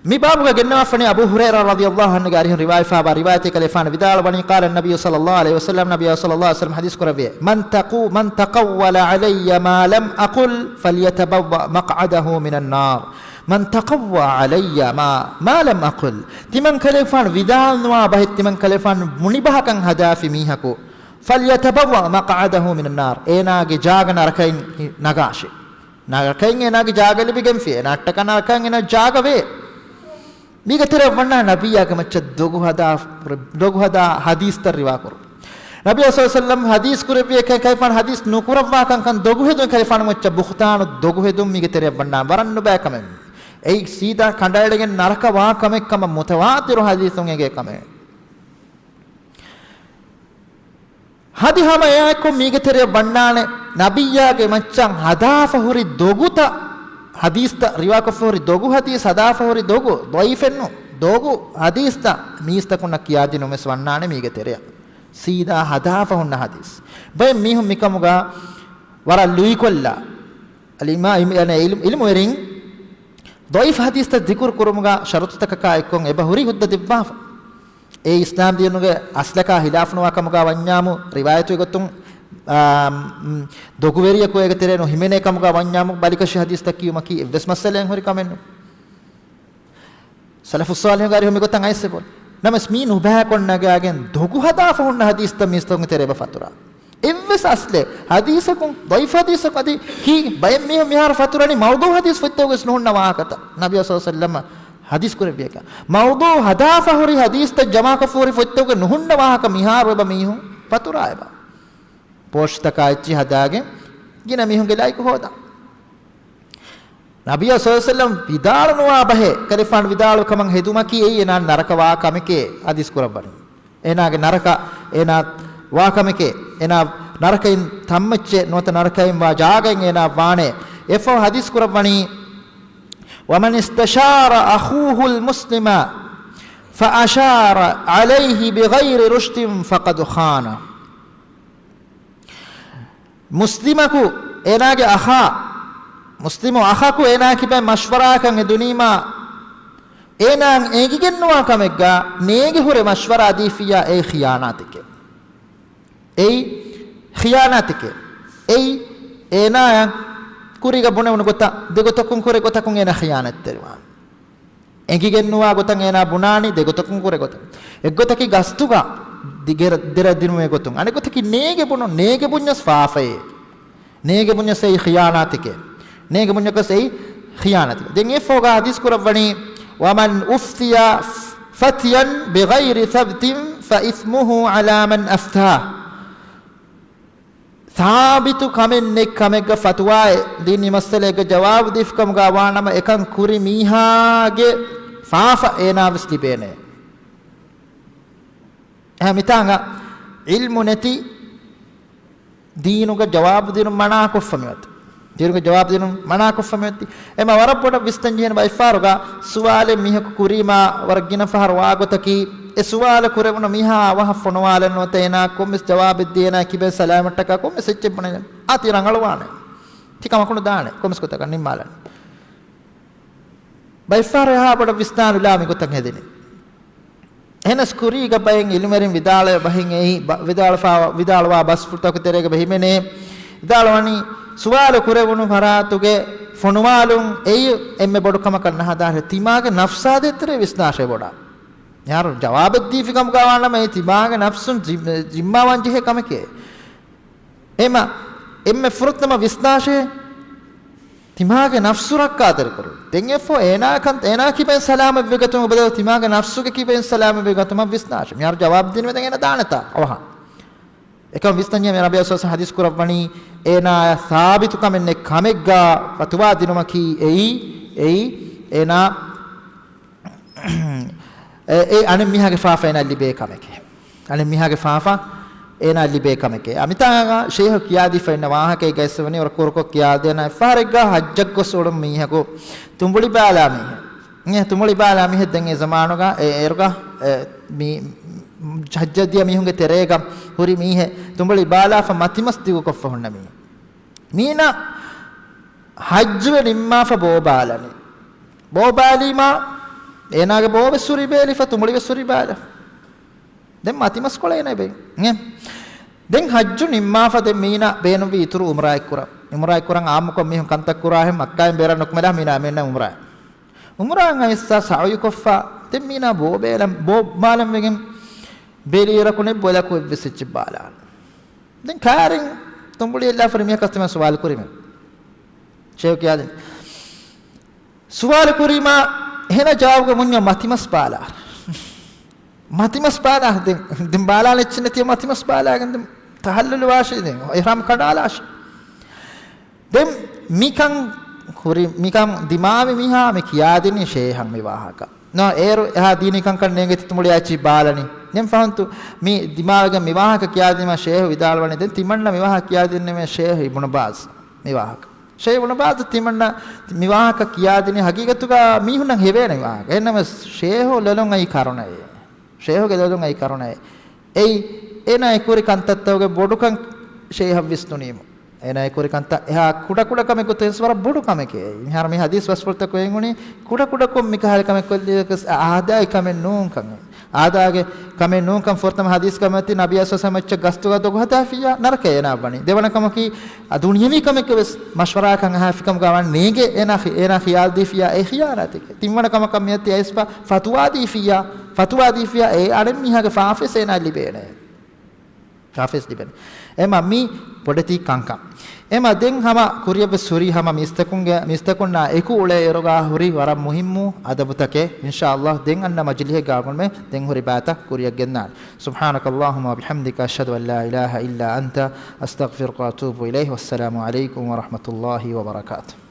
މި ބާބުގަ ގެންނަވާފަ ވަނީ އަބޫ ހުރައިރާ ރަޟިޔަﷲ ޢަންހުގެ އަރިހުން ރިވާޔަތްވާ ރިވާޔަތެއް ކަލޭފާނު ވިދާޅުވަނީ، قال النبي صلى الله عليه وسلم، ނަބިއްޔާ ޞައްލަﷲ ޢަލައިހި ވަސައްލަމަ ޙަދީޘް ކުރެއްވިއޭ، من تقو-، من تقول علي ما لم أقل فليتبوأ مقعده من النار. من تقول علي ما، ما لم أقل. ތިމަން ކަލޭފާނު ވިދާޅުނުވާ ބަހެއް، ތިމަން ކަލޭފާނު މުނިބަހަކަށް ހަދާފި މީހަކު، فليتبوأ مقعده من النار، އޭނާގެ ޖާގަ ނަރަކައިން ނަގާށޭ. ނަރަކައިން އޭނާގެ ޖާގަ ލިބިގެންފި، އޭނާއަށްޓަކާ ނަރަކައިން އޭނާ ޖާގަ ވޭ. މީގެ ތެރެއަށް ވަންނާ ނަބިއްޔާގެ މައްޗަށް ދޮގު ހަދާ، ދޮގު ހަދާ ޙަދީޘްތައް ރިވާކުރުން. ނަބިއްޔާ ޞައްލަﷲ ޢަލައިހި ވަސައްލަމަ ޙަދީޘް ކުރެއްވިޔޭ ކަލޭފާނު ޙަދީޘް ނުކުރައްވާކަންކަން ދޮގުހެދުން ކަލޭފާނު މައްޗަށް ބުހުތާނު ދޮގުހެދުން މީގެ ތެރެއަށް ވަންނާ ވަރަށް ނުބައި ކަމެއް. އެއީ ސީދާ ކަނޑައެޅިގެން ނަރަކަވާ ކަމެއް ކަމަށް މުތަވާތިރު ޙަދީޘުން އެނގޭ ކަމެއް. އަދި ހަމަ އެއާއެކު މީގެ ތެރެއަށް ވަންނާނެ، ނަބިއްޔާގެ މައްޗަށް ހަދާފަ ހުރި ދޮގުތައް، ޙަދީޘްތައް ރިވާކޮށްފަ ހުރި ދޮގު ޙަދީޘް، ހަދާފަ ހުރި ދޮގު، ޟަޢީފެއްނު، ދޮގު ޙަދީޘްތައް މީސްތަކުންނަށް ކިޔާދިނުމެސް ވަންނާނެ މީގެ ތެރެއަށް. ސީދާ ހަދާފަ ހުންނަ ޙަދީޘް. ބައެއް މީހުން މިކަމުގަ ވަރަށް ލުއިކޮށްލާ، އަލްއިމާ-، އިމް-، އަނެ ޢިލްމު-، ޢިލްމުވެރިން ޟަޢީފް ޙަދީޘްތައް ޛިކުރު ކުރުމުގަ ޝަރުޠުތަކަކާ އެއްކޮށް އެބަ ހުރީ ހުއްދަ ދެއްވާފަ. އެ އިސްލާމް ދީނުގެ އަސްލަކާ ޚިލާފުނުވާ ކަމުގަ ވަންޏާމު، ރިވާޔަތުގެ ގޮތުން، އާ، މް، ދޮގުވެރިޔަކު އޭގެ ތެރޭ ނުހިމެނޭ ކަމުގަ ވަންޏާމު، ބަލިކަށި ޙަދީޘްތައް ކިޔުމަކީ އެއްވެސް މައްސަލައެއް ހުރި ކަމެއްނު. ސަލަފުއްޞާލިޙުންގެ އަރިހުން މިގޮތަށް އައިސް އެބަ. ނަމަވެސް މީ ނުބައިކޮށް ނަގާގެން ދޮގު ހަދާފަ ހުންނަ ޙަދީޘްތައް މީސްތަކުންގެ ތެރޭ އެބަ ފަތުރާ. އެއްވެސް އަސްލެއް، ޙަދީޘަކުން، ޟަޢީފް ޙަދީޘަކުން އަދި ކީ ބައެއް މީހުން މިހާރު ފަތުރަނީ މައުޟޫޢު ޙަދީޘް ފޮތްތަކުގަވެސް ނުހުންނަ ވާހަކަތައް. ނަބިއްޔާ ޞައްލަﷲ ޢަލައިހި ވަސައްލަމަ ޙަދީޘް ކުރެއްވިޔަކަށް. މައުޟޫޢު ހަދާފަ ހުރި ޙަދީޘްތައް ޖަމާކޮށްފަ ހުރި ފޮތްތަކުގަ ނުހުންނަ ވާހަކަ މިހާރު އެބަ މީހުން ފަތުރާ އެބަ. ޕޯސްޓްތަކާ އެއްޗިހި ހަދާގެން ގިނަ މީހުންގެ ލައިކު ހޯދާ. ނަބިއްޔާ ޞައްލަﷲ ޢަލައިހި ވަސައްލަމަ ވިދާޅުނުވާ ބަހެއް، ކަލޭފާނު ވިދާޅުވި ކަމަށް ހެދުމަކީ އެއީ އޭނާ ނަރަކަވާ ކަމެކޭ ޙަދީޘް ކުރައްވަނީ. އޭނާގެ ނަރަކަ، އޭނާ ވާ ކަމެކޭ، އޭނާ ނަރަކައިން ތަންމެއްޗެއް ނުވަތަ ނަރަކައިން ވާ ޖާގައިން އޭނާ ވާނެ. އެއަށްފަހު ޙަދީޘް ކުރައްވަނީ، ومن استشار أخوه المسلم فأشار عليه بغير رشد فقد خانه. މުސްލިމަކު އޭނާގެ އަޚާ، މުސްލިމު އަޚަކު އޭނާ ކިބައިން މަޝްވަރާއަކަށް އެދުނީމާ، އޭނާއަށް އެނގިގެންނުވާ ކަމެއްގާ ނޭނގި ހުރެ މަޝްވަރާ ދީފިއްޔާ އެއީ ޚިޔާނާތެކޭ. އެއީ ޚިޔާނާތެކޭ. އެއީ އޭނާއަށް ކުރީގަ ބުނެވުނު ގޮތަށް، ދެގޮތަކުން ކުރެ ގޮތަކުން އޭނާ ޚިޔާނާތްތެރިވާނެ. އެނގިގެންނުވާ ގޮތަށް އޭނާ ބުނާނީ ދެގޮތަކުން ކުރެ ގޮތަށް. އެއްގޮތަކީ ގަސްތުގަ ދިގެ-، ދެރަ ދިނުމޭ ގޮތުން. އަނެއްގޮތަކީ ނޭގެ ބުނުން، ނޭގެ ބުންޏަސް ފާފައޭ. ނޭގެ ބުންޏަސް އެއީ ޚިޔާނާތެކޭ. ނޭގެ ބުންޏަކަސް އެއީ ޚިޔާނާތެކޭ. ދެން އެ ފޯގާ ޙަދީޘް ކުރައްވަނީ، "ومن أفتى فتيا بغير ثبت فإثمه على من أفتاه." ސާބިތު ކަމެއް ނެތް ކަމެއްގަ ފަތުވާއެއް ދީނީ މައްސަލައެއްގަ ޖަވާބު ދީފިކަމުގަ ވާނަމަ، އެކަން ކުރި މީހާގެ ފާފަ އޭނާވެސް ލިބޭނެ. އެހެން މިތާނގަ ޢިލްމު ނެތި ދީނުގަ ޖަވާބު ދިނުން މަނާކޮށްފަ މިއޮތީ. ދީނުގަ ޖަވާބު ދިނުން މަނާކޮށްފަ މިއޮތީ. އެމަ ވަރަށް ބޮޑަށް ވިސްނަން ޖެހޭނެ ބައެއްފަހަރުގަ ސުވާލެއް މީހަކު ކުރީމާ ވަރަށް ގިނަ ފަހަރު ވާ ގޮތަކީ، އެ ސުވާލު ކުރެވުނު މީހާ އަވަހަށް ފޮނުވާލަން ނުވަތަ އޭނާ ކޮންމެސް ޖަވާބެއް ދޭނާ ކިބެން ސަލާމަތްޓަކާ ކޮންމެސް އެއްޗެއް ބުނެލަން. އާ ތި ރަނގަޅުވާނެ. ތި ކަމަކުނު ދާނެ. ކޮންމެސް ގޮތަކަށް ނިންމާލަން. ބައެއްފަހަރު އެހާ ބޮޑަށް ވިސްނާލުލާ މިގޮތަށް ހެދިނީ. އެހެނަސް ކުރީގަ ބައެއް ޢިލްމުވެރިން ވިދާޅުވެ ބަހިން އެއީ، ބަ-، ވިދާޅުފާ-، ވިދާޅުވާ ބަސްފުޅުތަކުގެ ތެރޭގަ ބެހިމެނޭ. ވިދާޅުވަނީ، ސުވާލު ކުރެވުނު ފަރާތުގެ ފޮނުވާލުން އެއީ އެންމެ ބޮޑު ކަމަކަށް ނަހަދާށޭ، ތިމާގެ ނަފްސާ ދޭތެރޭ ވިސްނާށޭ ބޮޑަށް. މިހާރު ޖަވާބެއް ދީފި ކަމުގަ ވާނަމަ އެއީ ތިމާގެ ނަފްސުން ޒި-، ޒިންމާވާން ޖެހޭ ކަމެކޭ. އެމަ، އެންމެ ފުރަތަމަ ވިސްނާށޭ، ތިމާގެ ނަފްސު ރައްކާތެރިކުރުން. ދެން އެއަށްފަހު އޭނާ ކަން-، އޭނާ ކިބައިން ސަލާމަތްވެގަތުމަށް ބަދަލު ތިމާގެ ނަފްސުގެ ކިބައިން ސަލާމަތްވެގަތުމަށް ވިސްނާށޭ. މިހާރު ޖަވާބު ދިނުމަށް ދެން އޭނާ ދާނެތާ އަވަހަށް. އެކަމަށް ވިސްނަންޏާ މި ރަބީޢު ސަލާސަ ޙަދީޘް ކުރައްވަނީ، އޭނާއަށް ސާބިތު ކަމެއް ނެތް ކަމެއްގަ ފަތުވާ ދިނުމަކީ އެއީ، އެއީ އޭނާ އެ، އެ އަނެއް މީހާގެ ފާފަ އޭނާ ލިބޭ ކަމެކޭ. އަނެއް މީހާގެ ފާފަ އޭނާ ލިބޭ ކަމެކޭ. އަ، މިތާގަ ޝޭހު ކިޔާދީފައިންނަ ވާހަކައެއް ގައިސްވަނީ ވަރަށް ކުރުކޮށް ކިޔާދޭނަ. އެއްފަހަރެއްގަ ޙައްޖަށް ގޮސް އުޅުނު މީހަކު ތުނބުޅި ބާލާ މީހެއް. އެ ތުނބުޅި ބާލާ މީހެއް ދެން އެ ޒަމާނުގަ އެ އޭރުގަ، އެ، މި، ޙައްޖަށް ދިޔަ މީހުންގެ ތެރޭގަ ހުރި މީހެއް ތުނބުޅި ބާލާފަ މަތިމަސް ދިގުކޮށްފަ ހުންނަ މީހެއް. މީނަ ޙައްޖުވެ ނިންމާފަ ބޯ ބާލަނީ. ބޯ ބާލީމާ، އޭނާގެ ބޯވެސް ހުރި ބޭލިފަ، ތުނބުޅިވެސް ހުރި ބާލަ. ދެން މަތިމަސްކޮޅެއް އޭނާ ބޭ. އެ. ދެން ޙައްޖު ނިންމާފަ ދެން މީނަ ބޭނުންވީ އިތުރު ޢުމްރާއެއް ކުރަން. ޢުމްރާއެއް ކުރަން ޢާއްމުކޮށް މީހުން ކަންތައް ކުރާހެން މައްކާއިން ބޭރަށް ނުކުމެލާ މީނަ އަމިއްލަ ޢުމްރާ. ޢުމްރާއަށް އައިސްސާ ސަޢުޔުކޮށްފަ، ދެން މީނަ ބޯ ބޭލަން، ބޯ ބާލަން ވެގެން ބޭލިއިރަކު ނެއްބޮލަކު އެއްވެސް އެއްޗެއް ބާލާނެ. ދެން ކާރިން ތުނބުޅިއެއްލާފަ ހުރި މީހަކަސް ތިމަން ސުވާލު ކުރީމެ. ޝޭހު ކިޔާދިން. ސުވާލު ކުރީމާ އެހެނަ ޖަވާބުގެ މުންޏަށް މަތިމަސް ބާލާ. މަތިމަސް ބާލާ ދެން، ދެން ބާލާނެ އެއްޗެއް ނެތި މަތިމަސް ބާލާގެން ދެން ތަހައްލުލު ވާށޭ ދެން އިޙްރާމް ކަނޑާލާށޭ. ދެން މިކަން ކުރި، މިކަން ދިމާވި މީހާ މި ކިޔާދިނީ ޝޭހަށް މި ވާހަކަ. ނޯ، އޭރު އެހާ ދީނީ ކަންކަން ނޭނގެ ތި ތުނބުޅި އައިޗި ބާލަނީ. ދެން ފަހުންތު މި ދިމާވެގެން މި ވާހަކަ ކިޔާދިނީމަ ޝޭހު ވިދާޅުވަނީ، ދެން ތިމަންނަ މި ވާހަކަ ކިޔާދިންނެވޭ ޝޭހު އިބްނު ބާޒް މި ވާހަކަ. ޝޭހު އިބްނު ބާޒް ތިމަންނަ މި ވާހަކަ ކިޔާދިނީ ހަގީގަތުގަ މީހުންނަށް ހެވޭނެ ވާހަކަ. އެހެންނަމަވެސް ޝޭހު ލޮލުން އައި ކަރުނައޭ. ޝޭހުގެ ލޮލުން އައި ކަރުނައޭ. އެއީ، އޭނާ އެ ކުރި ކަންތައްތަކުގެ ބޮޑުކަން ޝޭހަށް ވިސްނުނީމު. އޭނާ އެ ކުރި ކަންތައް އެހާ ކުޑަކުޑަ ކަމެއް ގޮތެއް ވަރަށް ބޮޑު ކަމެކޭ. މިހާރު މި ޙަދީޘް ބަސްފުޅުތަކު އެނގުނީ ކުޑަކުޑަކޮށް މިކަހަލަ ކަމެއް ކޮށްލީ އާދައިގެ ކަމެއް ނޫންކަން. އާދައިގެ ކަމެއް ނޫންކަން. ފުރަތަމަ ޙަދީޘްގަ މިއޮތީ ނަބިއްޔާ ޞައްލަﷲު ޢަލައިހި ވަސައްލަމަ އެއްޗެއް ގަސްތުގަ ދޮގު ހަދާފިއްޔާ ނަރަކައަށް އޭނާ ވަނީ. ދެވަނަ ކަމަކީ، އަ، ދުނިޔަވީ ކަމެއްގަވެސް މަޝްވަރާކަށް އަހާފިކަމުގަ ވަން ނޭނގެ އޭނާ ޚި-، އޭނާ ޚިޔާލު ދީފިއްޔާ އެ ޚިޔާނާތެކޭ. ތިންވަނަ ކަމަކަށް މިއޮތީ އައިސްފަ ފަތުވާ ދީފިއްޔާ، ފަތުވާ ދީފިއްޔާ އެ އަނެއް މީހާގެ ފާފަވެސް އޭނާ ލިބޭނެ. ފާފަވެސް ލިބޭނެ. އެމަ މީ ބޮޑެތި ކަންކަން. އެމަ ދެން ހަމަ ކުރިޔަށްވެސް ހުރީ ހަމަ މީސްތަކުންގެ، މީސްތަކުންނާ އެކު އުޅޭ އިރުގަ ހުރި ވަރަށް މުހިއްމު އަދަބުތަކެއް. އިންޝާﷲ ދެން އަންނަ މަޖިލީހެއްގަ އަޅުގަނޑުމެން ދެން ހުރި ބައިތައް ކުރިޔަށް ގެންދާނެ. سبحانك اللهم وبحمدك، أشهد أن لا إله إلا أنت، أستغفرك وأتوب إليك. والسلام عليكم ورحمة الله وبركاته.